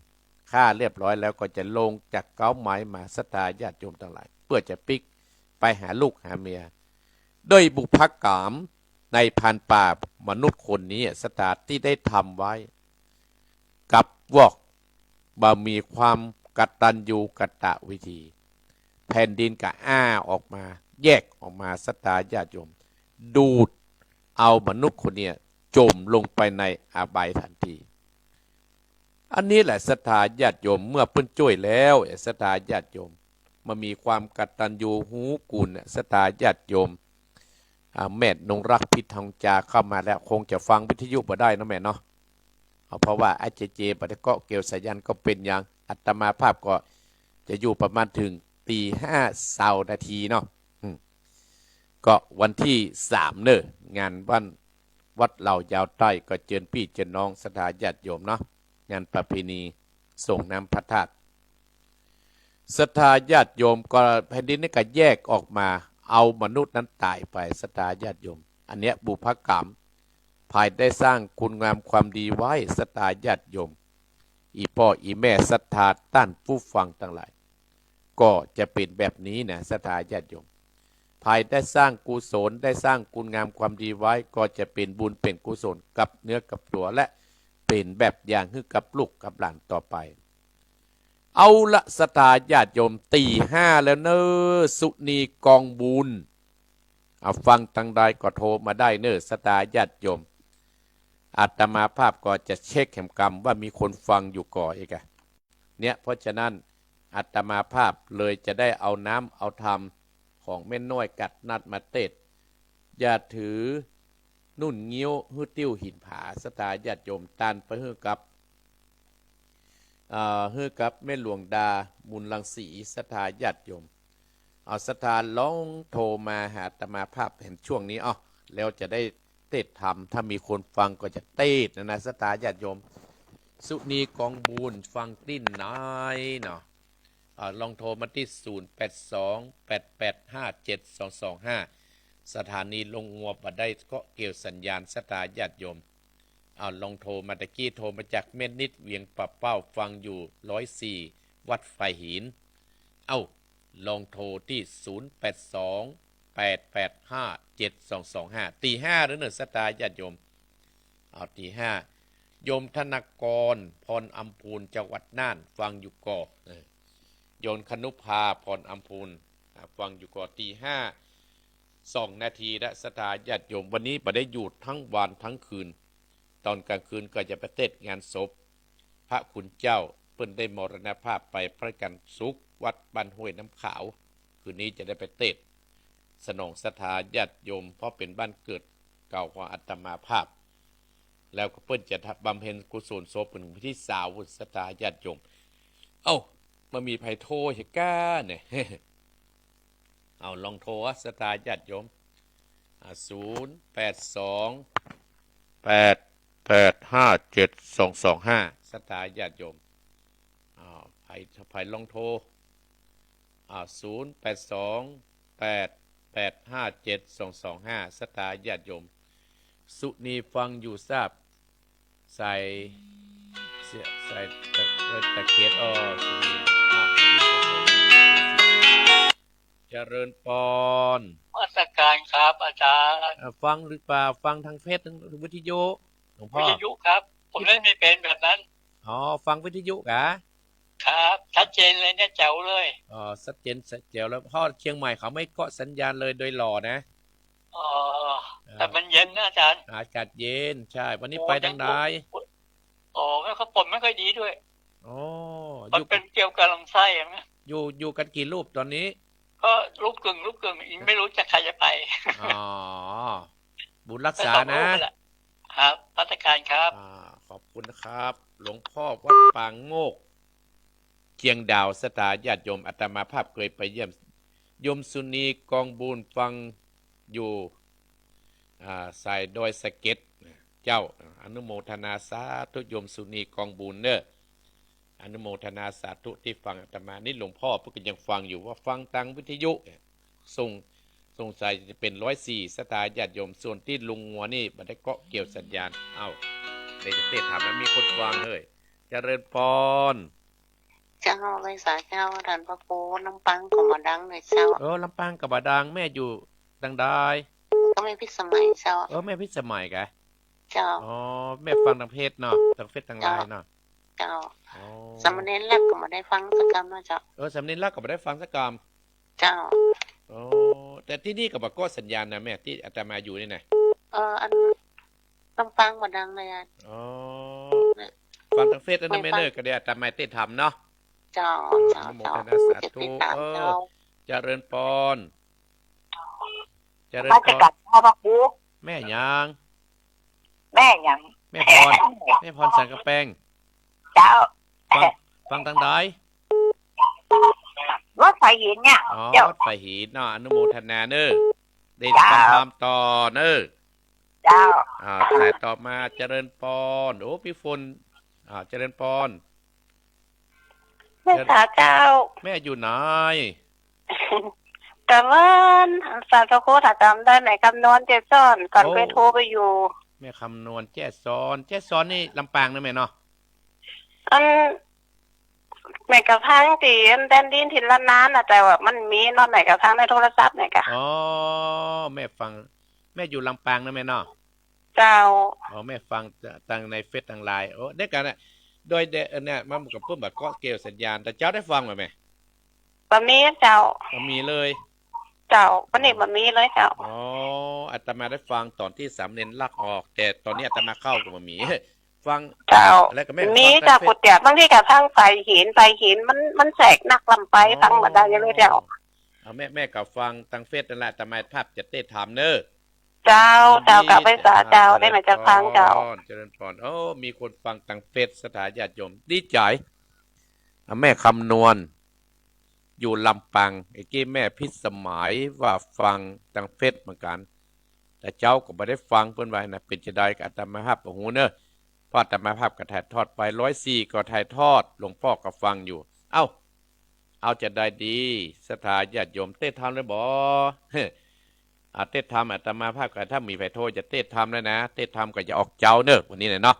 ฆ่าเรียบร้อยแล้วก็จะลงจากเก๊าไม้มา ศรัทธาญาติโยมตังหลาย เปื้อจะปิ๊กไปหาลูกหาเมีย ด้วยบุพกรรมในพรานป่ามนุษย์คนนี้ ศรัทธาตี้ได้ทำไว้กับวอก บ่มีความกตัญญูกตวิธี แผ่นดินก็อ้าออกมา แยกออกมา ศรัทธาญาติโยม ดูดเอามนุษย์คนเนี้ยจ๋มลงไปในอบายทันที อันนี้แหละ ศรัทธาญาติโยม เมื่อเปิ้นจ้วยแล้ว ศรัทธาญาติโยม บ่มีความกตัญญูฮู้กุณ ศรัทธาญาติโยม อ่า แม่นงรัก พิษทองจาเข้ามาแล้ว คงจะฟังวิทยุบ่ได้เนาะแม่เนาะ เอา เพราะว่า อาร์เจเจ บ่ได้เกาะเกี่ยวสัญญาณ ก็เป๋นอย่าง อาตมาภาพก็จะอยู่ประมาณเถิงตีห้าซาวนาทีเนาะ อืม ก็วันตี้สามเน่อ งานวัน วัดเหล่ายาวใต้ ก็เจิญปี้เจิญน้อง ศรัทธาญาติโยมเนาะ งานประเพณีส่งน้ำพระธาตุ ศรัทธาญาติโยม ก็แผ่นดินนี้ก็แยกออกมา เอามนุษย์นั้นต๋ายไป ศรัทธาญาติโยม อันเนี้ยบุพกรรม ภายได้สร้างคุณงามความดีไว้ ศรัทธาญาติโยม อีป้ออีแม่ ศรัทธาต้านผู้ฟังตังหลาย ก็จะเป๋นแบบนี้นะ ศรัทธาญาติโยม ภายได้สร้างกุศล ได้สร้างคุณงามความดีไว้ ก็จะเป๋นบุญเป๋นกุศลกับเนื้อกับตั๋ว และเป๋นแบบอย่างหื้อกับลูกกับหลานต่อไป เอาละ ศรัทธาญาติโยม ตีห้าแล้วเน่อ สุนีกองบุญ เอา ฟังตังใดก็โทรมาได้เน่อ ศรัทธาญาติโยม อาตมาภาพก็จะเช็คแหมกำว่ามีคนฟังอยู่ก่อเอกอะ เนี่ย เพราะฉะนั้น อาตมาภาพเลยจะได้เอาน้ำเอาธรรมของแม่น้อยกัดนัดมาเตศน์ อย่าถือนุ่นงิ้วหื้อติ้วหินผา ศรัทธาญาติโยม ตานไปหื้อกับ เอ่อ หื้อกับแม่หลวงดา มูลรังสี ศรัทธาญาติโยม เอา ศรัทธาลองโทรมาหาอาตมาภาพแหมช่วงนี้ อ้อ แล้วจะได้เตศน์ธรรม ถ้ามีคนฟังก็จะเตศน์นะนะ ศรัทธาญาติโยม สุนีกองบุญ ฟังตี้ไหนเนาะ อ่า ลองโทรมาตี้ ศูนย์แปดสอง แปดแปดห้า เจ็ดสองสองห้า สถานีโรงงัวบ่ได้เกาะเกี่ยวสัญญาณ ศรัทธาญาติโยม อ่า ลองโทรมา ตะกี้โทรมาจากแม่นิด เวียงป่าเป้า ฟังอยู่ ร้อยสี่ วัดฝายหิน เอ้า ลองโทรตี้ ศูนย์แปดสอง แปดแปดห้า เจ็ดสองสองห้า ตีห้าแล้วเน่อ ศรัทธาญาติโยม เอา ตีห้า โยมธนกร พรอำพูน จังหวัดน่าน ฟังอยู่ก่อ เออ โยมคณุภา พรอำพูน อ่า ฟังอยู่ก่อ ตีห้า สองนาทีละ ศรัทธาญาติโยม วันนี้บ่ได้หยุดทั้งวันทั้งคืน ต๋อนก๋างคืนก็จะไปเตศน์งานศพพระคุณเจ้า เปิ้นได้มรณภาพไป พระจันทร์ศุกร์ วัดบ้านห้วยน้ำขาว คืนนี้จะได้ไปเตศน์สนองศรัทธาญาติโยม เพราะเป๋นบ้านเกิดเก่าของอาตมาภาพ แล้วก็เปิ้นจะบำเพ็ญกุศลศพเป๋นวันตี้ซาว ศรัทธาญาติโยม เอ้า บ่มีใผโทรเหียก้าเนี่ย เอาลองโทร ศรัทธาญาติโยม อ่า ศูนย์แปดสอง แปดแปดห้าเจ็ดสองสองห้า ศรัทธาญาติโยม อ่า ใผ ใผลองโทร อ่า ศูนย์แปดสอง แปดแปดห้าเจ็ดสองสองห้า ศรัทธาญาติโยม สุนีฟังอยู่ทราบ สาย สายตะ ตะเกียบ อ้อ สุนี อ้าว เจริญปอน นมัสการครับอาจารย์ เอ่อ ฟังหรือเปล่า ฟังทางเฟซ ทางวิทยุ หลวงพ่อ วิทยุครับ ผมเล่นไม่เป็นแบบนั้น อ๋อ ฟังวิทยุกะ ครับ ชัดเจนเลยเนี่ย แจ๋วเลย อ๋อ ชัดเจนแจ๋วแล้ว เพราะเชียงใหม่เขาไม่เกาะสัญญาณเลยโดยหล่อนะ อ๋อ อ่า แต่มันเย็นนะอาจารย์ อากาศเย็น ใช่ วันนี้ โอ้ ไปทางใด ยัง โอ้ ไม่ค่อย ฝนไม่ค่อยดีด้วย อ๋อ มัน อยู่ เป็นเกี่ยวกับลำไส้อะนะ อยู่ อยู่กันกี่รูปตอนนี้ ก็รูปกึ่ง รูปกึ่ง ไม่รู้จะใครจะไป อ๋อ บุญรักษานะ ไปสองรูปแหละ ครับ นมัสการครับ อ่า ขอบคุณนะครับ หลวงพ่อวัดปางโงก เชียงดาว ศรัทธาญาติโยม อาตมาภาพเคยไปเยี่ยม โยมสุนีกองบุญฟังอยู่ อ่า สายดอยสะเก็ด เจ้า อนุโมทนาสาธุ โยมสุนีกองบุญเนอะ อนุโมทนาสาธุตี้ฟังอาตมา นี่หลวงพ่อเปิ้นก็ยังฟังอยู่ ว่าฟังตางวิทยุ สง สงสัยจะเป๋นร้อยสี่ ศรัทธาญาติโยม ส่วนตี้ลุงงัวนี่บ่ได้เกาะเกี่ยวสัญญาณ เอ้า เดี๋ยวจะเตะถามแล้วมีคนฟัง เฮ้ย เจริญปอน เจ้า ไหว้สาเจ้า ต้านพระครู ลำปางก็บ่ดังเลยเจ้า เออ ลำปางก็บ่ดัง แม่อยู่ตางใด ก็แม่พิสมัยเจ้า เออ แม่พิสมัยกะ เจ้า อ๋อ แม่ฟังตางเฟซเนาะ ตางเฟซตางไลน์เนาะ เจ้า อ๋อ สามเณรลักษณ์ก็บ่ได้ฟังสักกำเนาะเจ้า เออ สามเณรลักษณ์ก็บ่ได้ฟังสักกำ เจ้า อ๋อ แต่ตี้นี่ก็บ่เกาะสัญญาณนะแม่ ตี้อาตมาอยู่นี่นะ เออ อัน ลำปางบ่ดังเลยอะ อ๋อ เนี่ย ฟังตางเฟซนะแม่เนอะ ก็ได้อาตมาเตะถามเนาะ เจ้า เจ้า อนุโมทนาสาธุ เจ้า เออ เจ้า เจริญปอน เจริญปอน นมัสการพระครู แม่หยัง แม่หยัง แม่พร แม่พรสังกะแปง เจ้า ฟัง ฟังตางใด วัดฝายหินเนี่ย อ๋อ เจ้า วัดฝายหินเนาะ อนุโมทนาเนอะ ได้ เจ้า ฟังธรรมต่อเนอะ เจ้า อ่า สายต่อมา เจริญปอน โอ้ พี่ฝน อ่า เจริญปอน แม่สาเจ้า แม่อยู่ไหน ตะวัน สาธุโคตรจำได้ แม่คำนวณแจ้ซ้อน ก่อน โอ้ เคยโทรไปอยู่ แม่คำนวณแจ้ซ้อน แจ้ซ้อนนี่ลำปางนะแม่เนาะ อัน แม่ก็ฟังตี้อันแดนดินถิ่นล้านนาน่ะ แต่ว่ามันมีเนาะ แม่ก็ฟังในโทรศัพท์เนี่ยกะ อ๋อ แม่ฟัง แม่อยู่ลำปางนะแม่เนาะ เจ้า อ๋อ แม่ฟังตางในเฟซตางไลน์ โอ้ เดียวกั๋นน่ะ โดยเด เนี่ย มันก็เปิ้นบ่เกาะเกี่ยวสัญญาณ แต่เจ้าได้ฟังบ่แม่ บ่มีเจ้า บ่มีเลย เจ้า วันนี้บ่มีเลยเจ้า อ๋อ อาตมาได้ฟังตอนตี้สามเณรลักษณ์ออก แต่ตอนนี้อาตมาเข้าก็บ่มี ฟัง เจ้า แล้วก็แม่ มี ฟังตาง เจ้า เฟซ กุฏิ บางทีก็ฟังฝายหิน ฝายหินมัน มันแสกนักลำไป อ๋อ ฟังบ่ได้เลยเจ้า เอาแม่ แม่ก็ฟังตางเฟซนั่นแหละ อาตมาภาพจะเตะถามเนอะ เจ้า วันนี้ เจ้า กราบไหว้สาเจ้า อ่า ได้มาจากฟังเจ้า เจริญปอน เจริญปอน โอ้ มีคนฟังตางเฟซ ศรัทธาญาติโยม ดีใจ๋ อ่ะ แม่คำนวณ อยู่ลำปาง ไอ้กี้แม่พิสมัยว่าฟังตางเฟซเหมือนกั๋น แต่เจ้าก็บ่ได้ฟังเปิ้นว่านะ เป๋นจาใดก็อาตมาภาพบ่ฮู้เนอะ เพราะอาตมาภาพก็ถ่ายทอดไป ร้อยสี่ก็ถ่ายทอด หลวงพ่อก็ฟังอยู่ เอ้า เอาจาใดดี ศรัทธาญาติโยม เตะถามเลยบ่ อ่ะ เตะถามอาตมาภาพก็ ถ้ามีใผโทรจะเตะถามแล้วนะ เตะถามก็อย่าออกเจ้าเนอะ วันนี้เนี่ยเนาะ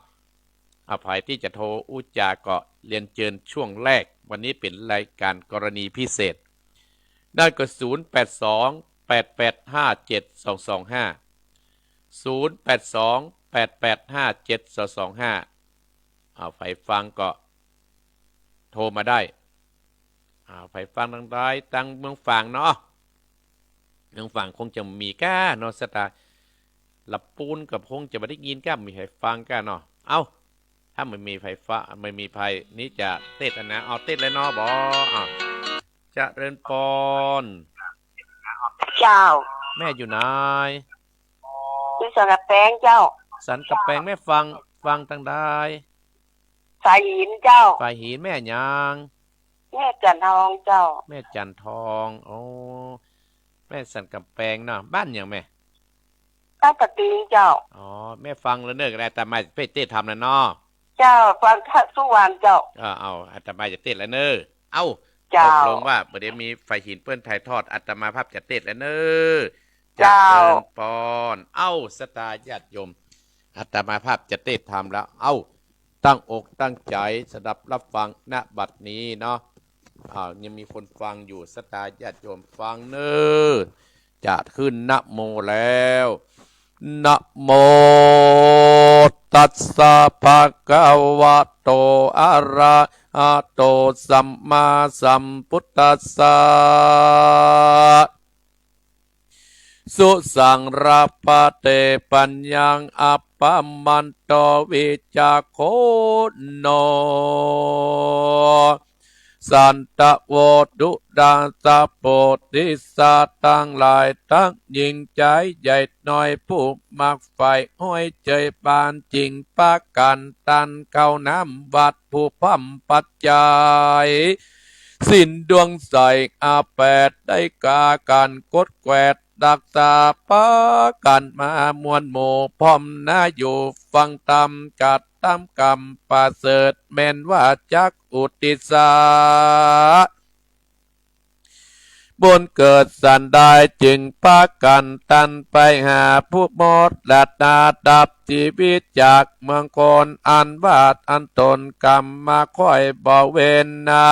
อ่ะ ใผตี้จะโทรอู้จาก็เรียนเจิญช่วงแรก วันนี้เป๋นรายการกรณีพิเศษ นั่นก็ ศูนย์แปดสอง แปดแปดห้าเจ็ดสองสองห้า ศูนย์แปดสอง แปดแปดห้าเจ็ดสองสองห้า อ่า ใผฟังก็โทรมาได้ อ่า ใผฟังตางใด ตางเมืองฝางเนาะ เมืองฝางคงจะมีก้าเนาะ ศรัทธา ละปูนก็คงจะบ่ได้ยินก้า บ่มีใผฟังก้าเนาะ เอ้า ถ้าบ่มีใผฟัง บ่มีใผนี่จะเตสน์นา เอาเตสน์เลยเนาะ บ่ อ่ะ เจริญปอน เจ้า แม่อยู่ไหน อยู่สันกำแปงเจ้า สันกำแปง แม่ฟัง ฟังตางใด ฝายหินเจ้า ฝายหิน แม่หยัง แม่จันทองเจ้า แม่จันทอง โอ้ แม่สันกำแปงเนาะ บ้านหยังแม่ บ้านป่าตึงเจ้า อ๋อ แม่ฟังแล้วเนอะ อาตมาไปเตสน์ธรรมแล้วเนาะ เจ้า ฟังทุกวันเจ้า เออ เอา อาตมาจะเตสน์แล้วเนอะ เอ้า เจ้า ตกลงว่าบ่ได้มีฝายหินเปิ้นถ่ายทอด อาตมาภาพจะเตสน์แล้วเนอะ เจ้า เจริญปอน เอ้า ศรัทธาญาติโยม อาตมาภาพจะเตสน์ธรรมแล้ว เอ้า ตั้งอกตั้งใจ๋สดับรับฟัง ณ บัดนี้เนาะ อ่า ยังมีคนฟังอยู่ ศรัทธาญาติโยมฟังเนอะ จะขึ้นนะโมแล้ว นะโมตัสสะ ภะคะวะโต อะระหะโต สัมมาสัมพุทธัสสะ สุสังระปะเต ปัญญัง อัปปะมันโต วิจักโขโน สันตะโว ตุดัง สะโพธิสัตว์ตังหลาย ตังหญิงจายใหญ่น้อย ผู้มักใฝ่ห้อยเจยปานจิ่ง ปากั๋นตันเข้าน้ำวัด ผู้พร่ำปัจจัย ศีลดวงใสอาแปด ได้กากั๋นกดแกวด รักษาปากั๋นมามวลหมู่ พร้อมหน้าอยู่ฟังธรรม กระทำกรรมประเสริฐ แม่นว่าจักอุทิศา บุญเกิดสันใด จึงปากั๋นตันไปหา ผู้มรณะดับชีวิตจากเมืองคน อันว่าอันตนกรรมมาค่อยบ่เว้นนา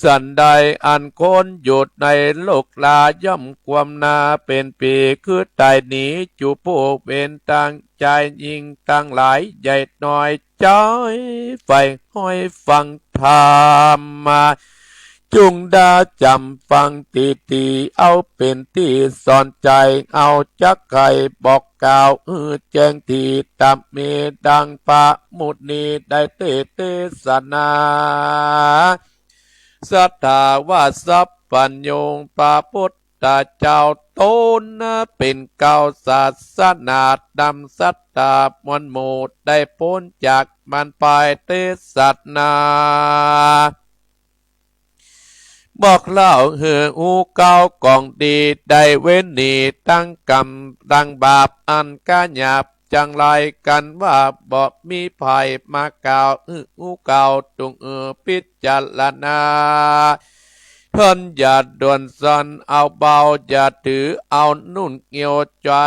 สันใดอันคนอยู่ในโลกลา ย่อมควรนาเป็นผี คือต๋ายหนี จูผู้เว้นตังจายหญิงตังหลาย ใหญ่น้อยจายใฝ่ห้อยฟังธรรมมา จุ่งได้จ๋ำฟังตี้ๆ เอาเป๋นตี้สอนใจ๋ เอาจักใค่บอกกล่าว หื้อแจ้งตี้ต๋ามมีดังพระมุนีได้เตสน์เตสนา ศรัทธาว่าสัพพัญญู พระพุทธเจ้าต๋นเป๋นเกล้าศาสนา นำศรัทธามวลหมู่ ได้ป๊นจากมารไปเตสน์นา บอกเล่าหื้อฮู้เกล้ากองดี ได้เว้นหนีตังกรรมตังบาป อันก้าหยาบจังไรกั๋นว่า บ่มีใผมากล่าวหื้อฮู้เกล้า จุ่งหื้อพิจารณา เถินอย่าด่วนสันเอาเบา อย่าถือเอานุ่นเงียวใจ๋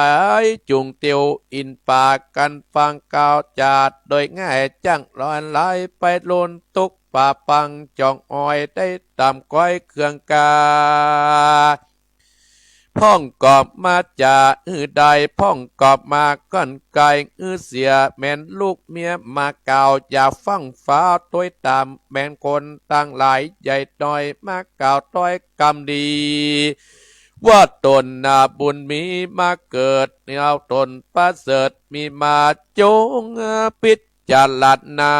จุ่งเตียวอินปากั๋นฟังกล่าวจา โดยง่ายจั้งลอยไหลไปล้น ตุ๊กข์ปะปังจ่องออย ได้ต๋ามก้อยเครื่องกา พ่องกอบมาจ๋าหื้อได้ พ่องกอบมาก้อนไกลหื้อเสีย แม่นลูกเมียมากล่าว อย่าฟั่งฟ้าตวยต๋าม แม่นคนตังหลายใหญ่น้อย มากล่าวถ้อยกำดี ว่าต๋นนาบุญมีมาเกิด เอาต๋นประเสริฐมีมา จุ่งพิจารณา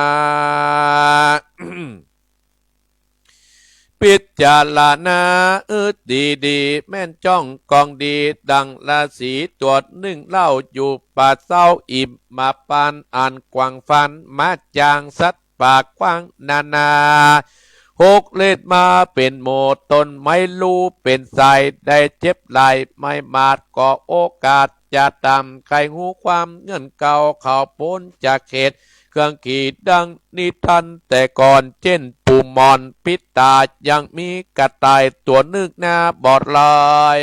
พิจารณาเออดีๆ แม่นจ้องกองดี ดังราศีตั๋วนึ่งเล่า อยู่ป่าเศร้าอิมมาปาน อันกว้างฟันมาจางสัตว์ป่ากว้างนานา หกเลดมาเป๋นหมู่ ต้นไม้ลู่เป๋นสาย ได้เจ็บหลายไม้หมาด ก่อโอกาสจะต๋าม ใค่ฮู้ความเงื่อนเก่า เขาป๊นจากเขต เครื่องขีดดังนี้ทันแต่ก่อน เจ้นปู่หมอนปิดต๋า ยังมีกระต่ายตั๋วนึ่งหน้าบอดลาย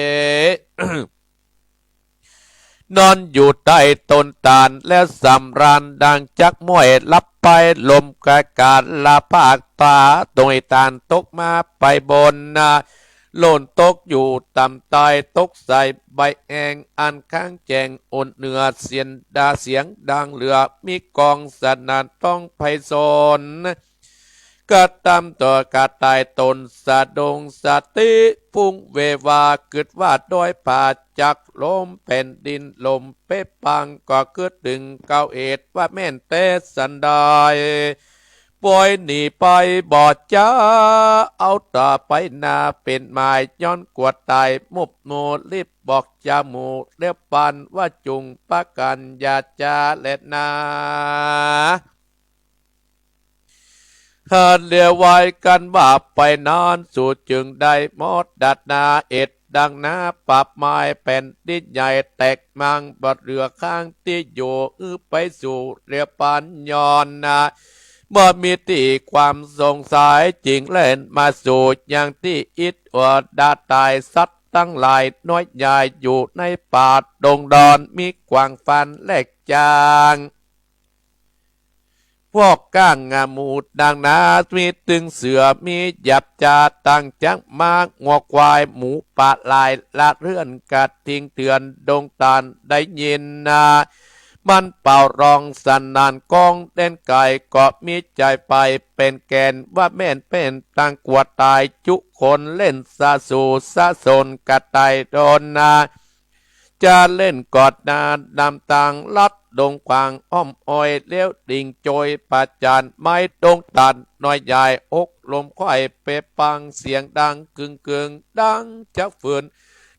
นอนอยู่ใต้ต้นต๋าล แล้วสำราญดังจักม้วย หลับไปลมกะกาดละพากต๋า ตวยต๋าลตกมาไปบนนา หล่นตกอยู่ต่ำตาย ตกใส่ใบแอง อันข้างแจ้งอ่อนเหนือ เสียงดาเสียงดังเหลือ มีกองสนั่นต้องไพศาล ค กระตำต่อกระต่ายต๋นสะดงสติ ฟุ้งเววากึ๊ดว่าดอยผา จักลมแผ่นดินลมเป๊ะปัง ก็กึ๊ดเถิงเก่าเหตุว่าแม่นแต๊สันใด ปล่อยหนีไปบ่จ๋า เอาต่อไปหน้าเป๋นหมาย ย้อนกั๋วต๋าย มุบหมู่รีบบอกจาหมู่ แล้วปานว่าจุ่งปะกั๋นอย่าจ๋าแลนา หาเลียวไว้กั๋นว่าไปนั้น สูจึงได้มอดดัดนา เอ็ดดังนา ปรับหมายแผ่นดินใหญ่ แตกมังบ่เหลือข้างตี้อยู่ อื้อไปสู่เลียวปานย้อนนา บ่มีตี้ความสงสัย จึงแล่นมาสู่ยังตี้อิดอัวดาต๋าย สัตว์ตังหลายน้อยใหญ่ อยู่ในป่าดงดอน มีกวางฟานแลกจาง พวกก้างหมู่ดังนา มีตึงเสือ มีหยาบจา ตังจ๊างม้า งัวควาย หมูป่าหลาย ละเลื่อนกระทิงเถื่อน ดงตาลได้ยินนา มันเป่าร้องสนั่นก้อง แดนไกลก็มีใจ๋ไป เป๋นแก่นว่าแม่นเป๋น ตังกั๋วต๋ายจุคน เล่นสะสู่สะสนกระต่ายโดนนา จะเล่นกอดนานำตังลัดดงขวางอ้อมอ้อย เลี้ยวดิ่งโจยประจานไม้ ดงตาลน้อยใหญ่ อกลมค่อยเปะปัง เสียงดังกึ่งกึ่ง ดังจักฟืน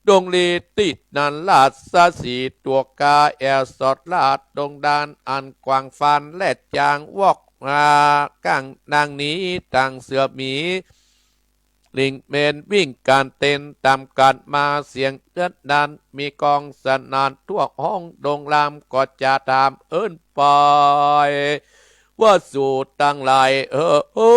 ดงลีติดนันราชสีห์ ตั๋วกาแอ่วสอดลาดดงดาน อันกวางฟานแลกจาง วอกมาก้างนางหนี ตังเสือหมี ลิงเมนวิ่งก๋านเต้น ต๋ามก๋านมาเสียงเดือดดาล มีก้องสนั่นทั่วห้อง ดงลามก็จะต๋ามเอิ้นไป ว่าสูตังหลายเอ๋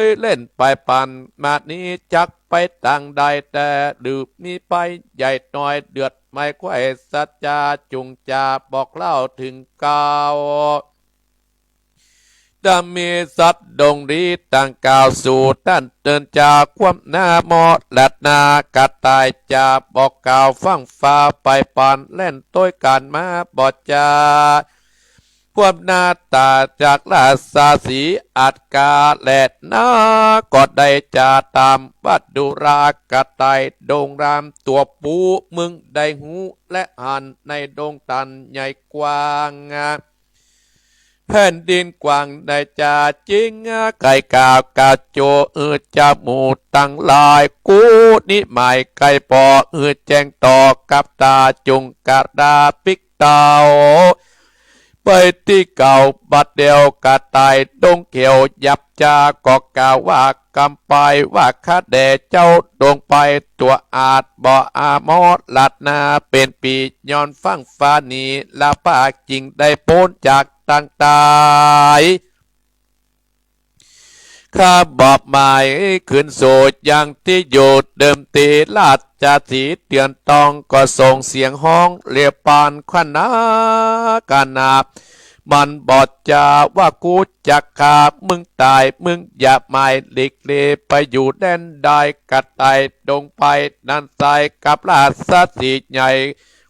ย เล่นไปปันมานี้ จักไปตังใดแต๊ หรือมีภัยใหญ่น้อย เดือดไหม้ไขว้สัจจา จุ่งจะบอกเล่าเถิงเก่า ถ้ามีสัตว์ดงดีตังกล่าวสู่ ต้านเตินจาความหน้ามอดลัดนากระต่าย จะบอกกล่าวฟั่งฟ้าไปปาน แล่นโต้ยก๋านมาบ่จา ความหน้าต๋าจากราชสีห์ อาจกาแลนา ก็ได้จะต๋ามว่าดูรากระต่ายดงราม ตั๋วปูมึงได้ฮู้และหัน ในดงตาลใหญ่กว้าง แผ่นดินกว้างได้จะจริง ใค่กล่าวกาโจ เออ จาหมู่ตังหลาย กูนิหมายใค่ปอ เออ แจ้งต่อกับต๋า จุ่งกระดาปิ๊กเต้า ไปตี้เก่าบัดเดียว กระต่ายดงเขียวหยาบจาก็กล่าวว่ากำไป ว่าข้าแด่เจ้าดงไป ตั๋วอาจบ่อามอดลัดนา เป๋นปีย้อนฟั่งฟ้าหนี ละปากจึงได้ป๊นจากตังต๋าย ข้าบอกหมายคืนสู่ยังตี้อยู่เดิมตี้ ราชสีห์เตียนตองก็ส่งเสียงฮ้อง เลียวปานขนาดกระหนาบ มันบอกจาว่ากูจักฆ่ามึงต๋าย มึงอย่าหมายหลีกเลไปอยู่แดนใด กระต่ายดงไปนั้นไส้กับราชสีห์ใหญ่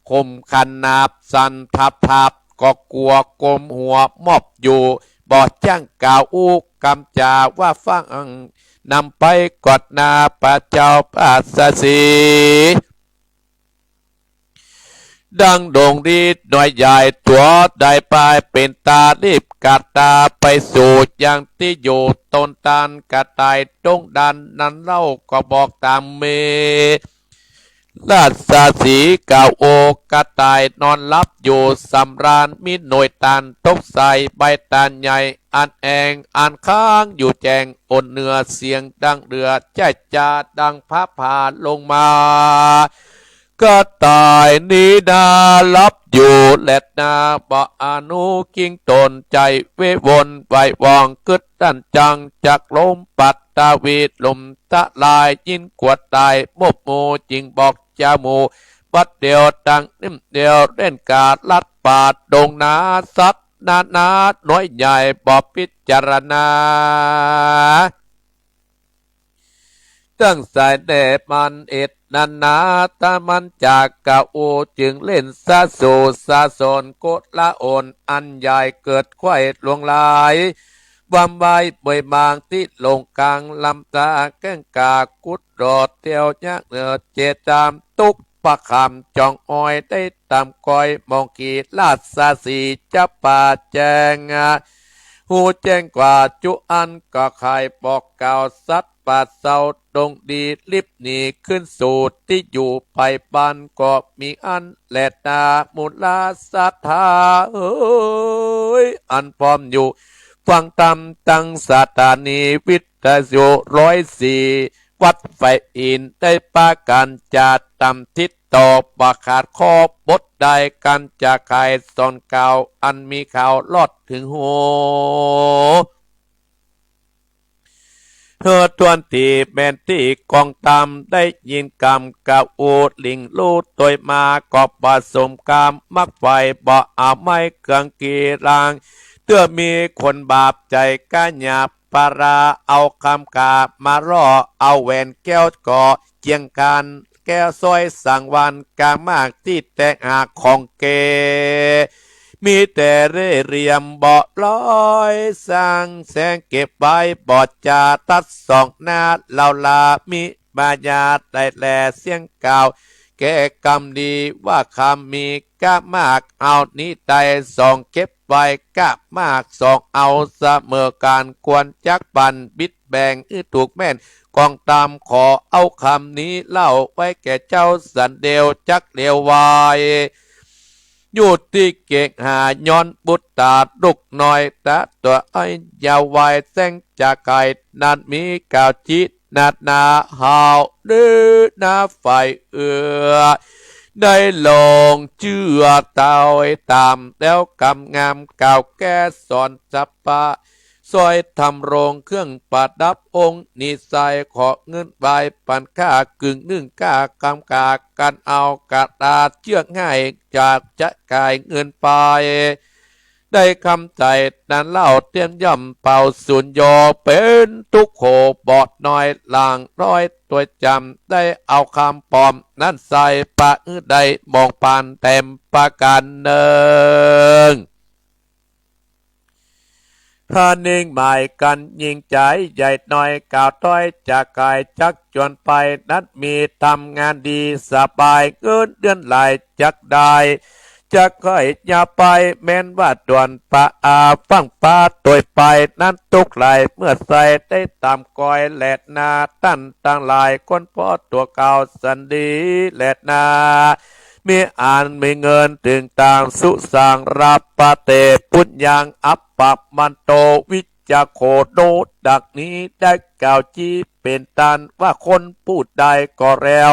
ข่มขนาบสั่นทับทับ ก็กลัวก้มหัวมอบอยู่ บ่จ้างกล่าวอู้กำจาว่าฟั่ง นำไปกอดหน้าพระเจ้าราชสีห์ ดังดงดีน้อยใหญ่ตั๋วได้ไป เป๋นต๋ารีบกระตาไปสู่ยังตี้อยู่ ตนตานกระต่ายดงดันนั้นเล่าก็บอกต๋ามเม ราชสีห์กล่าวโอ กระต่ายนอนหลับอยู่สำราญ มีหน่วยตาลตกใส่ใบตาลใหญ่ อันแอ่งอันค้างอยู่แจ้ง อ่อนเนื้อเสียงดังเดือด จ้าจ๋าดังฟ้าผ่าลงมา กระต่ายนี้นาหลับอยู่แลนา บ่อานุคิงตน ใจ๋เววนไหววอง กึ๊ดดั้นจังจากลมปัดตาวีลมตะลาย ยินกั๋วต๋ายมบหมู่ จึงบอกจาหมู่ บัดเดียวตังนิ่มเดียว เล่นกาลัดป่าดงนา สัตว์นานาน้อยใหญ่บ่พิจารณา ตั้งสายแด่มันเอ็ดนานา ถ้ามันจากกะอู จึงเล่นสะสู่สะสน โกละอนอันใหญ่เกิดไขว้หลวงหลาย วามวายเบยบางตี้หลงก๋าง ลำตาแก้งก๋า กุดดอดเตียวยักษ์เหนือเจตาม ตุ๊กประคำจ่องออย ได้ต๋ามก๋อย มองขีราชสีห์จะป่าแจ้ง ฮู้แจ้งกว่าจุอัน ก็ใค่บอกกล่าวสัตว์ป่าเซา ดงดีรีบหนีขึ้นสู่ตี้อยู่ ไปบ้านก็มีอั้นแลนา หมู่ราษฎาเอ๋ย อันพร้อมอยู่ฟังธรรม ตังสถานีวิทยุร้อยสี่ วัดไฟอินทร์ ได้ปากั๋นจะตำทิศต่อ บ่ขาดข้อบทใด กั๋นจะใค่สอนกล่าว อันมีข่าวลอดเถิงหู เฮอต้วนตี้แม่นตี้กองธรรม ได้ยินกำกะอู้ หลิงลู่ตวยมา ก็บ่สมกำมักใฝ่ บ่เอาไม้เคืองกีราง เตื้อมีคนบาปใจ๋ก้าหยาบ ปาราเอาคำกามาล่อ เอาแหวนแก้วก็เจียงกั๋น แก้วสร้อยสังวรรค์ กามากตี้แตกหักของเก๋ มีแต่เล่ห์เหลี่ยมบ่ปล่อย สร้างแสงเก็บไว้ บ่จาตัดส่องหน้า เล่าลามีมายา ได้แลเสี้ยงกล่าว แก้กำดีว่าคำมีก้ามาก เอานี้ได้ส่องเก็บไว้ ก้ามากส่องเอาเสมอกั๋น ควรจักปันบิดแบ่งหื้อถูกแม่น กองธรรมขอเอาคำนี้เล่า ไว้แก่เจ้าสันเดียวจักเดียวไว อยู่ตี้เกกหาย้อนบุตตาลูกน้อย ตาตั๋วอ้อยยาววัย แสงจะใค่นั้นมีกล่าวจินานา หาวเด้อนาฝ่ายเอื้อ ได้ลงเจื้อเต้าต๋าม แล้วกำงามกล่าวแก้สอนสัพพะ สร้อยทำรงเครื่องประดับองค์นี้ใส่ ขอเงินไว้ปันข้ากึ่งนึ่ง ข้ากำกากั๋นเอา กระดาษเจื้อให้ อยากจะขายเงินไป ได้คำใจ๋นั้นเล่า เตี้ยมย่อมเป่าสูญโย เป๋นตุ๊กข์โขบอดน้อย หลังร้อยตั๋วจ๋ำ ได้เอาคำปลอมนั้นใส่ ปะหื้อได้มองปานแต้มประก๋านเนิง พระนิ่งหมายกั๋นยิ่งใจ๋ ใหญ่น้อยกล่าวถ้อยจะขาย จักจวนไปนั้นมีทำงานดีสบาย เงินเดือนหลายจักได้ จักค่อยยาวไป แม้นว่าด่วนปะอา ฟั่งฟ้าตวยไป นั้นตุ๊กข์หลายเมื่อใส่ ได้ต๋ามก๋อยแลนา ต้านตังหลาย คนผ่อตั๋วเก่าสันดีแลนา มีอันมีเงินเถิงตาง สุสังรัปปะเต ปุญญังอัปปะมันโต วิจจะโข โน ดังนี้ได้กล่าวจี้เป๋นต้าน ว่าคนผู้ใดก็แล้ว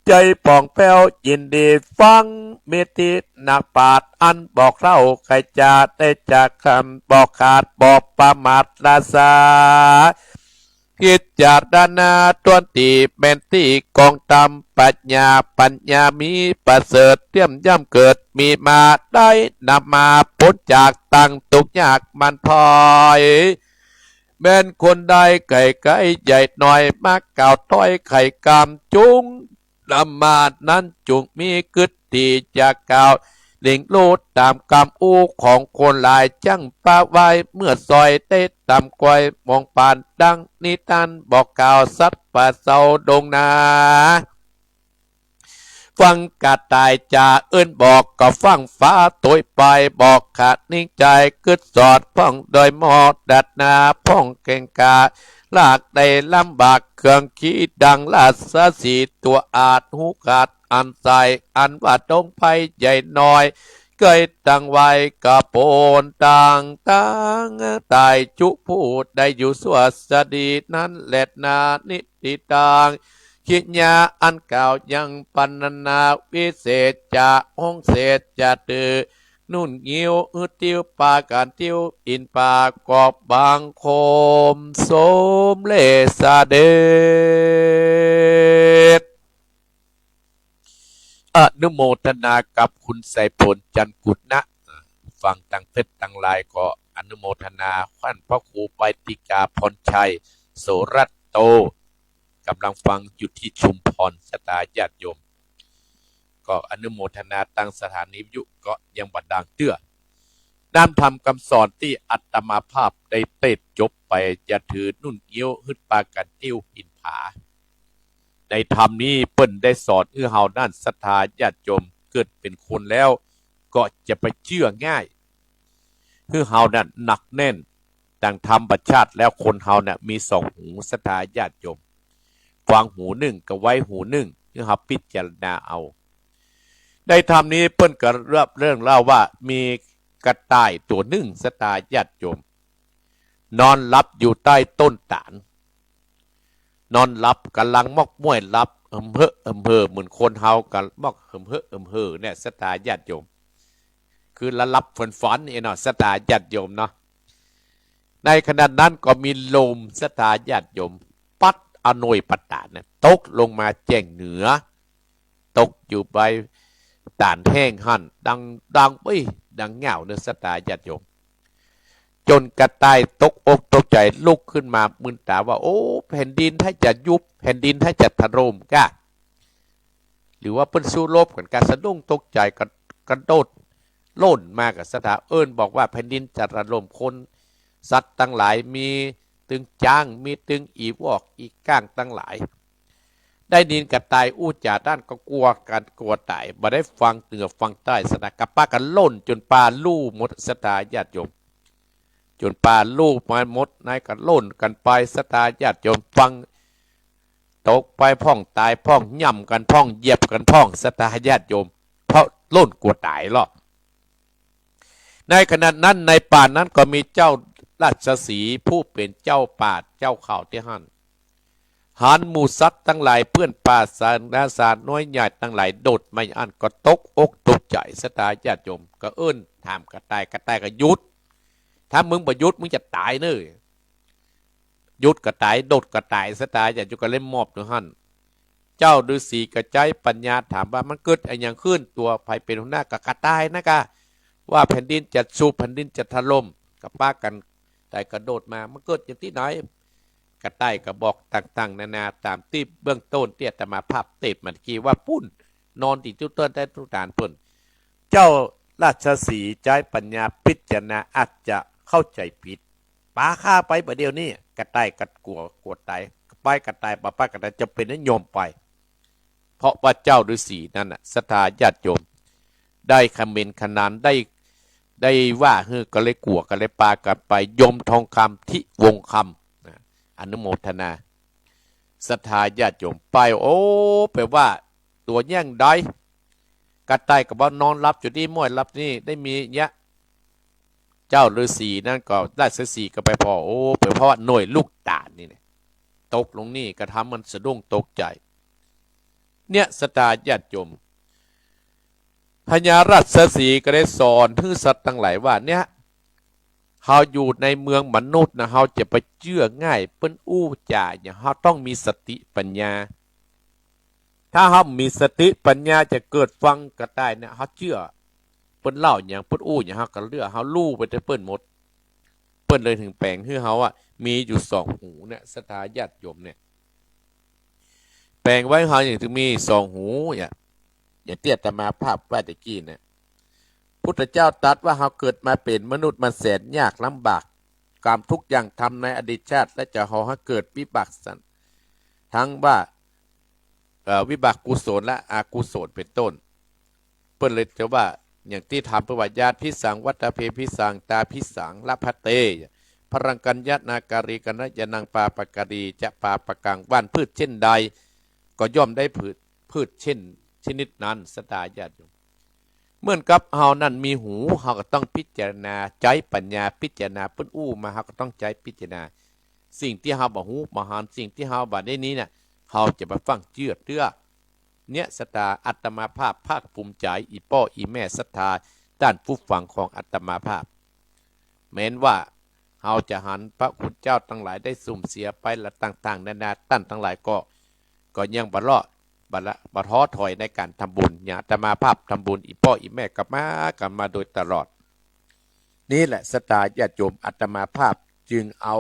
ใจ๋ผ่องแผ้วยินดีฟัง มีตี้นักปราชญ์อันบอกเล่า ใค่จะได้จากคำบอกขาด บ่ประมาทราษา พิจารณาต้วนตี้แม่นตี้กองธรรม ปัญญา ปัญญามีประเสริฐ เตี้ยมย่อมเกิดมีมา ได้นำมาป๊นจากตังตุ๊กข์ยากมันพลอย แม้นคนใดใค่ใค่ใหญ่น้อย มากล่าวถ้อยไขกำ จุ่งนำมานั้นจุ่งมีกึ๊ดตี้จะกล่าว หลิงลู่ต๋ามกำอู้ของคนหลาย จั้งปะไว้เมื่อซอย ได้ต๋ามก๋อยมองปาน ดังนี้ต้านบอกกล่าวสัตว์ป่าเซาดงนา ฟังกระต่ายจ๋าเอิ้นบอก ก็ฟั่งฟ้าตวยไป บอกขาดนิ่งใจ๋กึ๊ดสอด พ่องโดยมอดดัดนา พ่องแก่งกา ลากได้ลำบากเครื่องขี้ ดังราษสีห์ตั๋วอาด ฮู้ขาดอันใส อันว่าดงไพรใหญ่น้อย เกยตั้งไว้กะโปนต่าง ตางต๋ายจุผู้ใดอยู่สั่วสดี นั้นแลนา นิติตัง กิริยาอันกล่าวยังปรรณนา วิเศษจะห้องเศษจะตื้อ นุ่นงิ้วอื้อติ้วปากั๋นติ้ว อินปาก็บังคมสมเร็จเสด็จ อนุโมทนากับคุณไสยผล จันทร์กุณะ ฟังตังเพชรตังลายก็อนุโมทนา ท่านพระครูไปติกาพรชัย โสรัตโต กำลังฟังอยู่ที่ชุมพร ศรัทธาญาติโยม ก็อนุโมทนา ตังสถานีวิทยุก็ยังบ่ด่างเตื้อ น้ำธรรมกำสอนตี้อาตมาภาพได้เตสน์จบไป จะถือนุ่นงิ้วหื้อปากั๋นติ้วผินผา ในธรรมนี้เปิ้นได้สอนหื้อเฮานั้นศรัทธาญาติโยม เกิดเป๋นคนแล้วก็จะไปเจื้อง่าย หื้อเฮานั้นหนักแน่น ดังธรรมชาติแล้วคนเฮาเนี่ยมีสองหูศรัทธาญาติโยม ฟังหูนึ่งกับไว้หูนึ่ง หื้อเฮาพิจารณาเอา ในธรรมนี้เปิ้นก็เล่าเรื่องเล่าว่ามีกระต่ายตั๋วนึ่งศรัทธาญาติโยม นอนหลับอยู่ใต้ต้นต๋าล นอนหลับก่ำลังมอกม่วยหลับ เอิมเฮอเอิมเฮอ เหมือนคนเฮาก่ำมอกเอิมเฮอเอิมเฮอเนี่ยศรัทธาญาติโยม คือหลับๆฝันๆ นี่เนาะศรัทธาญาติโยมเนาะ ในขณะนั้นก็มีลมศรัทธาญาติโยม ปั๊ดอโนยปะตานเนี่ย ตกลงมาแจ้งเหนือ ตกอยู่ใบต๋าลแห้งหั้น ดัง ดัง เอ้ย ดังเง่าเนาะศรัทธาญาติโยม จ๋นกระต่ายตกอกตกใจ๋ลุกขึ้นมามึนต๋าว่า โอ้ แผ่นดินถ้าจะยุบ แผ่นดินถ้าจะถล่มก้า หรือว่าเปิ้นสู้รบกั๋นก้า สะดุ้งตกใจ๋ กระ กระโดดโล่นมาก้าศรัทธา เอิ้นบอกว่าแผ่นดินจะถล่ม คนสัตว์ตังหลาย มีตึงจ๊าง มีตึงอี่วอกอี่ก้างตังหลาย ได้ยินกระต่ายอู้จ๋าต้านก็กั๋วกั๋นกั๋วต๋าย บ่ได้ฟังเหนือฟังใต้ศรัทธา ก็ปากั๋นโล่นจ๋นปาลู่หมดศรัทธาญาติโยม จ๋นปาลู่มาหมด ในก็โล่นกั๋นไปศรัทธาญาติโยม ฟังตกไปพ่องต๋ายพ่อง ย่ำกั๋นพ่อง เหยียบกั๋นพ่องศรัทธาญาติโยม เพราะโล่นกั๋วต๋ายลอ ในขณะนั้นในป่านั้นก็มีเจ้าราชสีห์ผู้เป๋นเจ้าป่าเจ้าเขาตี้หั้น หันหมู่สัตว์ตังหลายเปื้อนป่า สัตว์นานาชนิดน้อยใหญ่ตังหลายโดดมาอั้น ก็ตกอกตกใจ๋ศรัทธาญาติโยม ก็เอิ้นถามกระต่าย กระต่ายก็หยุด ถ้ามึงบ่หยุดมึงจะต๋ายเน่อ หยุดกระต่าย โดดกระต่ายศรัทธาญาติโยม ก็เลยมอบอยู่หั้น เจ้าฤๅษีก็ใจ๊ปัญญาถามว่า มันเกิดอะหยังขึ้น ตั๋วใผเป๋นหัวหน้า ก็กระต่ายนะก้า ว่าแผ่นดินจะสุบ แผ่นดินจะถล่ม ก็ปากั๋น กระต่ายกระโดดมา มันเกิดอย่างตี้ไหน กระต่ายก็บอกต่างๆนานา ต๋ามตี้เบื้องต้นตี้อาตมาภาพเตสน์มาตะกี้ว่าปุ้น นอนตี้ตุ๊ดเตื้อนใต้ตุ๊ดต๋าลปุ้น เจ้าราชสีห์ใจ๊ปัญญาพิจารณา อาจจะเข้าใจ๋ผิด ปาข้าไปบ่าเดี่ยวนี้ กระต่ายก็กั๋ว กั๋วต๋าย ไปกระต่าย บ่ไปกระต่าย จะเป๋นนิยมไป เพราะว่าเจ้าฤๅษีนั้นน่ะ ศรัทธาญาติโยม ได้คำเหม็นขนาน ได้ ได้ว่าหื้อ ก็เลยกั๋ว ก็เลยปากั๋นไป โยมทองคำ ทิวงศ์คำ นะ อนุโมทนา ศรัทธาญาติโยม ไป โอ้ แปลว่าตั๋วอย่างใด กระต่ายก็บอกนอนหลับอยู่ตี้ม่วยหลับนี่ ได้มีเยียะ เจ้าฤๅษีนั้นก็ ราชสีห์ก็ไปผ่อ โอ้ แปลว่าหน่วยลูกต๋าลนี่แหละ ตกลงนี่ก็ทำมันสะดุ้งตกใจ๋ เนี่ยศรัทธาญาติโยม พญาราชสีห์ก็ได้สอนหื้อสัตว์ตังหลายว่า เนี่ย เฮาอยู่ในเมืองมนุษย์นะ เฮาจะไปเจื้อง่าย เปิ้นอู้จ๋าอย่าง เฮาต้องมีสติปัญญา ถ้าเฮาบ่มีสติปัญญา จะเกิดฟังกระต่ายเนี่ย เฮาเจื้อ เปิ้นเล่าอย่าง เปิ้นอู้อย่าง เฮาก็เจื้อ เฮาลู่ไปตามเปิ้นหมด เปิ้นเลยถึงแป๋งหื้อเฮาอะ มีอยู่สองหูเนี่ย ศรัทธาญาติโยมเนี่ย แป๋งไว้เฮาอย่างถึงมีสองหูเนี่ย อย่างตี้อาตมาภาพว่าตะกี้เนี่ย พุทธเจ้าตรัสว่าเฮาเกิดมาเป๋นมนุษย์มันแสนยากลำบาก กรรมทุกอย่างทำในอดีตชาติ และจะห่อหื้อเกิดวิบากสัน ทั้งว่า เอ่อ วิบากกุศลและอกุศลเป๋นต้น เปิ้นเลยจะว่า อย่างตี้ธรรมเปิ้นว่า ญาติพิสัง วัตตะเพพิสัง ตาพิสัง ละภัตเต พรังกัญญะนาการี กัณยะนัง ปาปะการี จะปาปะกัง หว่านพืชเช่นใด ก็ย่อมได้พืช พืชเช่น ชนิดนั้น ศรัทธาญาติโยม เหมือนกับเฮานั้นมีหู เฮาก็ต้องพิจารณา ใจ๊ปัญญาพิจารณา เปิ้นอู้มา เฮาก็ต้องใจ๊พิจารณา สิ่งตี้เฮาบ่ฮู้บ่หัน สิ่งตี้เฮาบ่ได้นี่น่ะ เฮาจะบ่ฟั่งเจื้อเตื้อ เนี่ยศรัทธา อาตมาภาพภาคภูมิใจ๋ อี่ป้ออี่แม่ศรัทธา ต้านผู้ฟังของอาตมาภาพ แม้นว่าเฮาจะหันพระคุณเจ้าตังหลายได้สูญเสียไปละต่างๆนานา ต้านตังหลายก็ ก็ยังบ่เลาะ บ่ละ บ่ท้อถอยในก๋านทำบุญ อย่างอาตมาภาพทำบุญ อี่ป้ออี่แม่ก็มา ก็มาโดยตลอด นี่แหละศรัทธาญาติโยม อาตมาภาพจึงเอา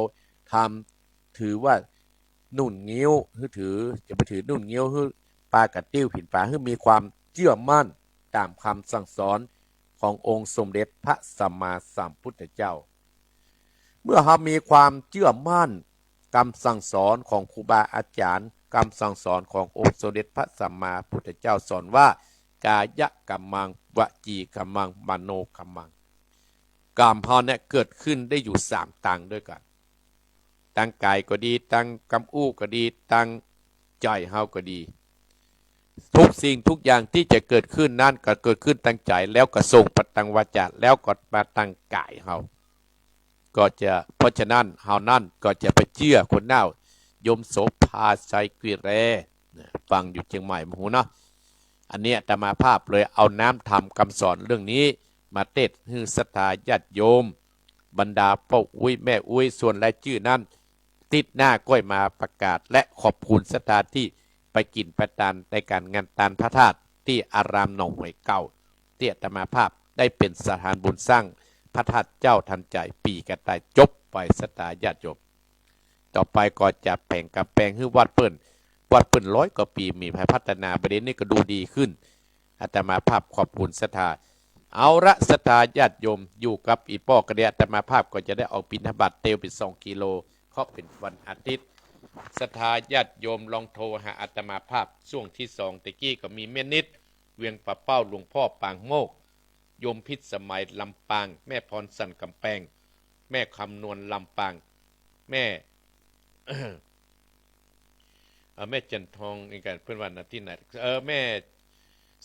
ธรรม ถือว่านุ่นงิ้ว หื้อถือ จะไปถือนุ่นงิ้ว หื้อปากั๋นติ้วผินผา หื้อมีความเจื้อมั่นต๋ามคำสั่งสอน ขององค์สมเด็จพระสัมมาสัมพุทธเจ้า เมื่อเฮามีความเจื้อมั่นกำสั่งสอนของครูบาอาจ๋ารย์ กำสั่งสอนขององค์สมเด็จพระสัมมาพุทธเจ้าสอนว่า กายกัมมัง วจีกัมมัง มโนกัมมัง ก๋รรมเฮาเนี่ยเกิดขึ้นได้อยู่สามตางด้วยกั๋น ตางก๋ายก็ดี ตางกำอู้ก็ดี ตางใจ๋เฮาก็ดี ทุกสิ่งทุกอย่างตี้จะเกิดขึ้นนั้นก็เกิดขึ้นตางใจ๋ แล้วก็ส่งไปตางวาจ๋า แล้วก็มาตางก๋ายเฮา ก็จะ เพราะฉะนั้นเฮานั้นก็จะไปเจื้อคนเน่า โยมโสภา ชัยกวีแล นะ ฟังอยู่เจียงใหม่บ่ฮู้เนาะ อันนี้อาตมาภาพเลยเอาน้ำธรรมกำสอนเรื่องนี้มาเตศน์หื้อศรัทธาญาติโยม บรรดาป้ออุ๊ยแม่อุ๊ย ส่วนรายจื้อนั้น ติ๊ดหน้าก้อยมาประกาศ และขอบคุณศรัทธาตี้ไปกิ๋นไปตานในก๋านงานตานพระธาตุตี้อารามหนองหวยเก่า ตี้อาตมาภาพได้เป๋นสะพานบุญสร้างพระธาตุเจ้าทันใจ ปี๋กระต่าย จบไปศรัทธาญาติโยม ต่อไปก็จะแผงก๋ำแปงหื้อวัดเปิ้น วัดเปิ้นร้อยกว่าปี๋ มีภัยพัฒนา บ่าเดี่ยวนี้ก็ดูดีขึ้น อาตมาภาพขอบคุณศรัทธา เอาละศรัทธาญาติโยม อยู่กับอี่ป้อก็ดี อาตมาภาพก็จะได้ออกบิณฑบาตเตียวไปสองกิโล เพราะเป๋นวันอาทิตย์ ศรัทธาญาติโยมลองโทรหาอาตมาภาพ ช่วงตี้สอง ตะกี้ก็มีแม่นิด เวียงป่าเป้า หลวงป้อปางโมกข์ โยมพิสมัยลำปาง แม่พรสันก๋ำแปง แม่คำนวณลำปาง แม่ เอ่อ แม่จันทอง เองกั๋น เปิ้นว่านาตี้ไหน เออ แม่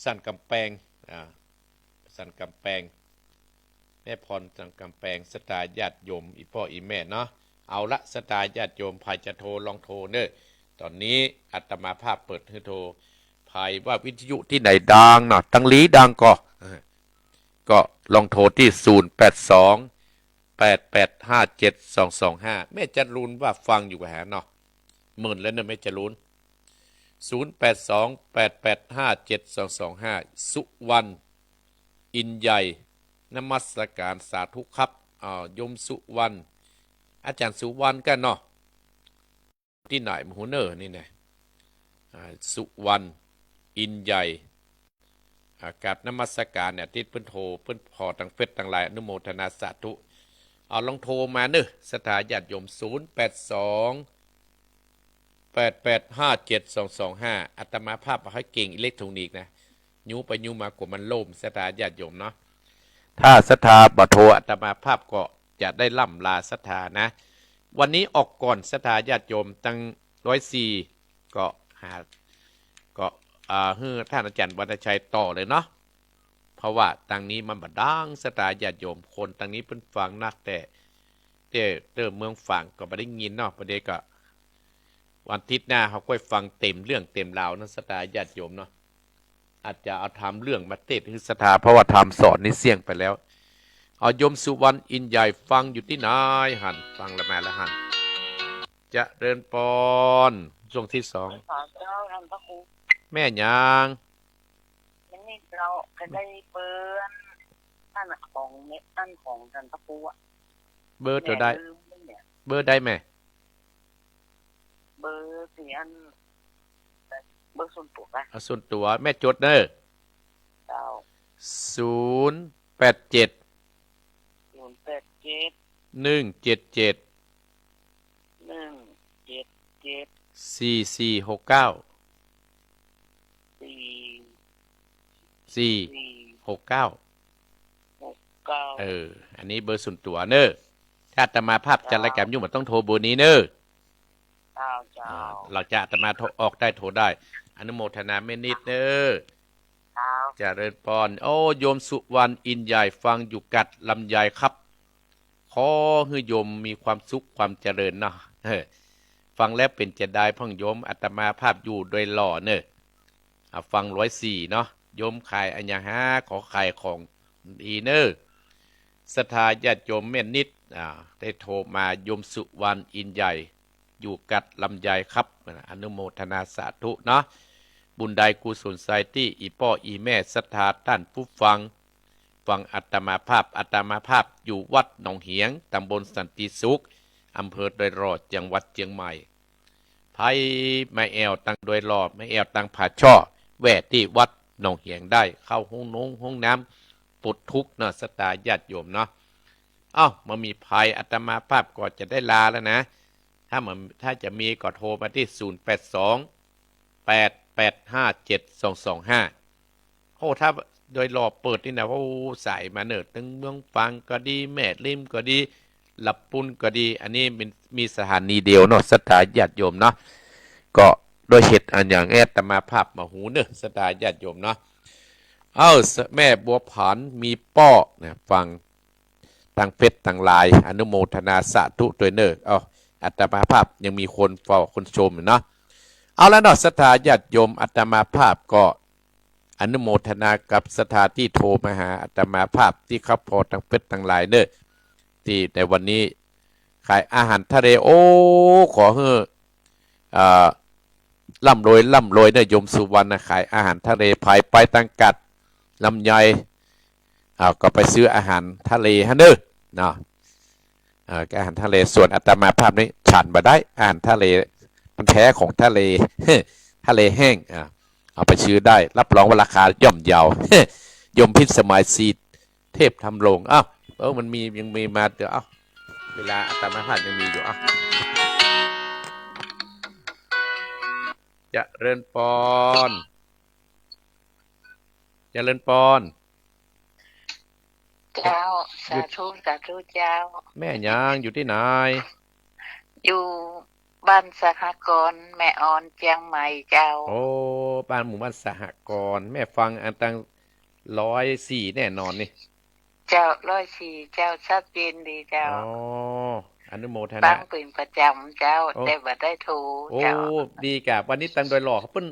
สันก๋ำแปง อ่า สันก๋ำแปง แม่พรสันก๋ำแปง ศรัทธาญาติโยม อี่ป้ออี่แม่เนาะ เอาละศรัทธาญาติโยม ใผจะโทรลองโทรเน่อ ต๋อนนี้อาตมาภาพเปิดหื้อโทร ใผว่าวิทยุตี้ไหนดังเนาะ ตังหลีดังก่อ เออ ก็ลองโทรตี้ ศูนย์แปดสอง แปดแปดห้าเจ็ดสองสองห้า แม่จรูนว่าฟังอยู่แหมเนาะ เมินแล้วเน่อแม่จรูน ศูนย์แปดสอง แปดแปดห้าเจ็ดสองสองห้า สุวรรณ อินใหญ่ นมัสก๋านสาธุครับ อ่า โยมสุวรรณ อาจ๋ารย์สุวรรณกั๋นเนาะ ตี้ไหนบ่ฮู้เน่อนี่แน่ อ่า สุวรรณ อินใหญ่ อ่า กราบนมัสก๋านเนี่ย ตี้เปิ้นโทร เปิ้นผ่อตางเฟซตางไลน์ อนุโมทนาสาธุ เอาลองโทรมาเน่อ ศรัทธาญาติโยม ศูนย์แปดสอง แปดแปดห้าเจ็ดสองสองห้า อาตมาภาพบ่ใค่เก่งอิเล็กทรอนิกส์นะ ยูไปยูมากั๋วมันล่ม ศรัทธาญาติโยมเนาะ ถ้าศรัทธาบ่โทร อาตมาภาพก็จะได้ล่ำลาศรัทธานะ วันนี้ออกก่อนศรัทธาญาติโยม ตังร้อยสี่ ก็หา ก็ อ่า หื้อต้านอาจ๋ารย์วรรณชัยต่อเลยเนาะ เพราะว่าตังนี้มันบ่ดัง ศรัทธาญาติโยม คนตังนี้เปิ้นฟังนัก แต่ แต่เตื้อเมืองฝางก็บ่ได้ยินเนาะ บ่าเดี่ยวก็ วันอาทิตย์หน้าเฮาก้อยฟังเต๋มเรื่องเต๋มราวนะ ศรัทธาญาติโยมเนาะ อาจจะเอาธรรมเรื่องมาเตศน์หื้อศรัทธา เพราะว่าธรรมสอนนี่เสี้ยงไปแล้ว เอาโยมสุวรรณ อินใหญ่ ฟังอยู่ตี้ไหนหั้น ฟังแล้วมาแล้วหั้น เจริญปอน ช่วงตี้สอง สาธุเจ้า ท่านพระครู แม่หยัง มันนี่เจ้าก็ได้เบอร์อันของเม อันของท่านพระครูอะ เบอร์ตั๋วใด แม่ลืมเนี่ย เบอร์ใดแม่ เบอร์ตี้อัน เบอร์ส่วนตั๋วอะ อ่ะ ส่วนตั๋ว แม่จดเน่อ เจ้า ศูนย์แปดเจ็ด ศูนย์แปดเจ็ด หนึ่งเจ็ดเจ็ด หนึ่งเจ็ดเจ็ด สี่สี่หกเก้า สี่ สี่ สี่ หกเก้า หกเก้า เออ อันนี้เบอร์ส่วนตั๋วเน่อ ถ้าอาตมาภาพจัดรายก๋านอยู่ บ่ต้องโทรเบอร์นี้เน่อ เจ้า เจ้า อ่า เฮาจะอาตมาโทรออกได้โทรได้ อนุโมทนาแม่นิดเน่อ เจ้า เจริญปอน โอ้ โยมสุวรรณ อินใหญ่ ฟังอยู่กัดลำไยครับ ขอหื้อโยมมีความสุขความเจริญเนาะ เออ ฟังแล้วเป๋นจะได้พ่องโยม อาตมาภาพอยู่ดอยหล่อเน่อ อ่ะ ฟังร้อยสี่เนาะ โยมขายอะหยังฮะ ขอขายของดีเน่อ ศรัทธาญาติโยมแม่นิด อ่า ได้โทรมา โยมสุวรรณ อินใหญ่ อยู่กัดลำไยครับ อนุโมทนาสาธุเนาะ บุญใดกุศลใสตี้อี่ป้ออี่แม่ศรัทธาต้านผู้ฟัง ฟังอาตมาภาพ อาตมาภาพอยู่วัดหนองเหียง ตำบลสันติสุข อำเภอดอยหล่อ จังหวัดเจียงใหม่ ใผมาแอ่วตางดอยหล่อ มาแอ่วตางผาช่อ แวะตี้วัดหนองเหียงได้ เข้าห้องนงห้องน้ำ ปลดทุกข์เนาะ ศรัทธาญาติโยมเนาะ เอ้า บ่มีภัย อาตมาภาพก็จะได้ลาแล้วนะ ถ้ามัน ถ้าจะมีก็โทรมาตี้ ศูนย์แปดสอง แปดแปดห้า เจ็ดสองสองห้า โอ้ ถ้าโดยรอบเปิดนี่นะ โอ้ สายมาเนิ่น ตึงเมืองฝางก็ดี แม่ริมก็ดี ละปูนก็ดี อันนี้มันมีสถานีเดียวเนาะ ศรัทธาญาติโยมเนาะ ก็โดยเหตุอันอย่างอาตมาภาพบ่ฮู้เนาะ ศรัทธาญาติโยมเนาะ เอ้า แม่บัวผัน มีป้อนะ ฟัง ตังเพชรตังลาย อนุโมทนาสาธุตวยเน่อ เอ้า อาตมาภาพยังมีคนเฝ้าคนชมอยู่เนาะ เอาละเนาะ ศรัทธาญาติโยม อาตมาภาพก็อนุโมทนากับศรัทธาตี้โทรมาหาอาตมาภาพตี้ครับผ่อตังเพชรตังลายเน่อ ตี้ในวันนี้ขายอาหารทะเล โอ้ ขอหื้อ เอ่อ ร่ำรวย ร่ำรวยเน่อ โยมสุวรรณนะ ขายอาหารทะเล ผายไปตังกาดลำไย อ่า ก็ไปซื้ออาหารทะเลหั้นเน่อ เนาะ เอ่อ อาหารทะเล ส่วนอาตมาภาพนี่ฉันบ่ได้ อาหารทะเล มันแพ้ของทะเล ทะเลแห้ง อ่า เอาไปซื้อได้ รับรองว่าราคาย่อมเยา โยมพิสมัย ศรีเทพธำรง อ้าว เออ มันมี ยังมีมา เดี๋ยว เอ้า เวลาอาตมาภาพยังมีอยู่ เอ้า เจริญปอน เจริญปอน เจ้า สาธุ สาธุเจ้า แม่หยัง อยู่ตี้ไหน อยู่บ้านสหกรณ์แม่ออนเจียงใหม่เจ้า โอ้ บ้าน หมู่บ้านสหกรณ์ แม่ฟังอันตังร้อยสี่แน่นอนนี่ เจ้า ร้อยสี่เจ้า ชัดเจนดีเจ้า อ๋อ อนุโมทนา ฟังเป๋นประจ๋ำเจ้า โอ้ แต่บ่ได้โทร โอ้ เจ้า ดีก่ะ วันนี้ตังดอยหล่อเขาเปิ้น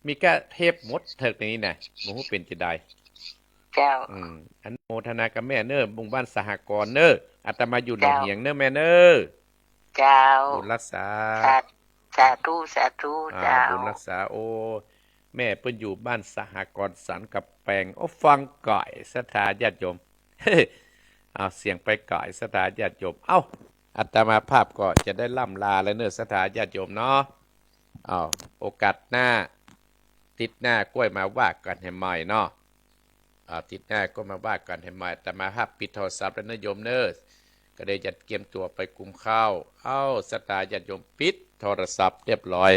มีก้าเทปหมดเถิกในนี้นะ บ่ฮู้เป๋นจะใด เจ้า อืม อนุโมทนากับแม่เน่อ หมู่บ้านสหกรณ์เน่อ อาตมาอยู่หนองเหียงเน่อแม่เน่อ เจ้า บุญรักษา สา สาธุ สาธุ อ่า เจ้า บุญรักษา โอ้ แม่เปิ้นอยู่บ้านสหกรณ์สันกำแปง โอ้ ฟังก๋าย ศรัทธาญาติโยม เอาเสียงไปก๋าย ศรัทธาญาติโยม เอ้า อาตมาภาพก็จะได้ล่ำลาแล้วเน่อ ศรัทธาญาติโยมเนาะ เอา โอกาสหน้า อาทิตย์หน้าก้อยมาว่ากั๋นแหมใหม่เนาะ อาทิตย์หน้าก้อยมาว่ากั๋นแหมใหม่ อาตมาภาพปิดโทรศัพท์แล้วเน่อโยมเน่อ ก็ได้จัดเกียมตั๋วไปกุมข้าว เอ้า ศรัทธาญาติโยมปิดโทรศัพท์เรียบร้อย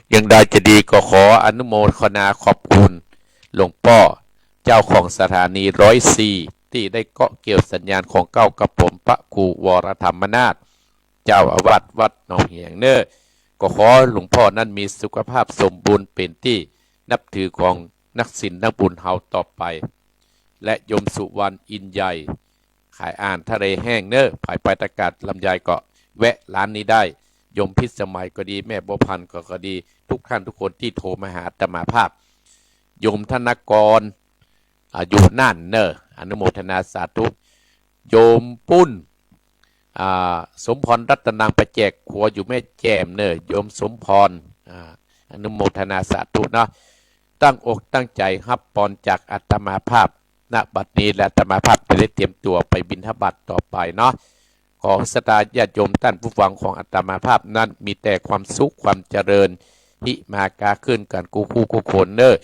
อย่างใดจะดีก็ขออนุโมทนาขอบคุณหลวงป้อ เจ้าของสถานีร้อยสี่ ตี้ได้เกาะเกี่ยวสัญญาณของเก้ากับผมพระครูวรธรรมนาถ เจ้าอาวาสวัดหนองเหียงเน่อ ก็ขอหลวงป้อนั้นมีสุขภาพสมบูรณ์เป๋นตี้นับถือของนักศีลนักบุญเฮาต่อไป และโยมสุวรรณอินใหญ่ ขายอาหารทะเลแห้งเน่อ ผายไปตังกาดลำไยก็แวะร้านนี้ได้ โยมพิสมัยก็ดี แม่บัวผันก็ ก็ดี ทุกท่านทุกคนตี้โทรมาหาอาตมาภาพ โยมธนกร อ่า อยู่น่านเน่อ อนุโมทนาสาธุ โยมปุ้น อ่า สมพรรัตนัง ไปแจกขัวอยู่แม่แจ่มเน่อ โยมสมพร อ่า อนุโมทนาสาธุเนาะ ตั้งอกตั้งใจ๋ฮับปอนจากอาตมาภาพ ณ บัดนี้ และอาตมาภาพจะได้เตรียมตั๋วไปบิณฑบาตต่อไปเนาะ ขอศรัทธาญาติโยมต้านผู้ฟังของอาตมาภาพนั้น มีแต่ความสุขความเจริญ หิมาก๊าขึ้นกั๋นกู้คู่กู้คนเน่อ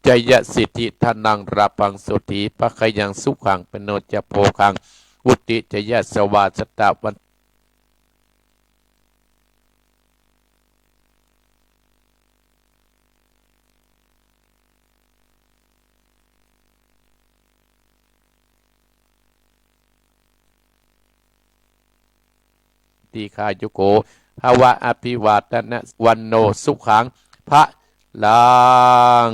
จยสิทธิธนังลาภังโสติภะคะยังสุขัง พะโนจะโภคัง วุติจยสวาสตะวัน ทีฆายุโก ภะวะ อะภิวาทะนะ วันโน สุขัง พะลัง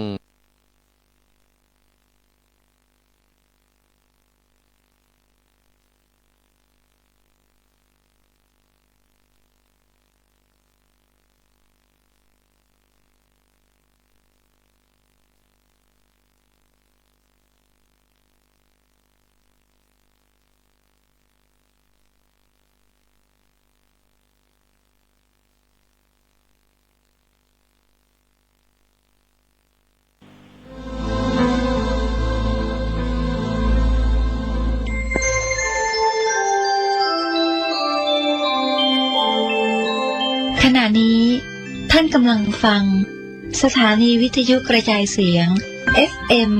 ขณะนี้ท่านกำลังฟังสถานีวิทยุกระจายเสียง เอฟเอ็ม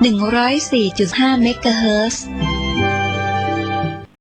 หนึ่งร้อยสี่จุดห้า เมกะเฮิรตซ์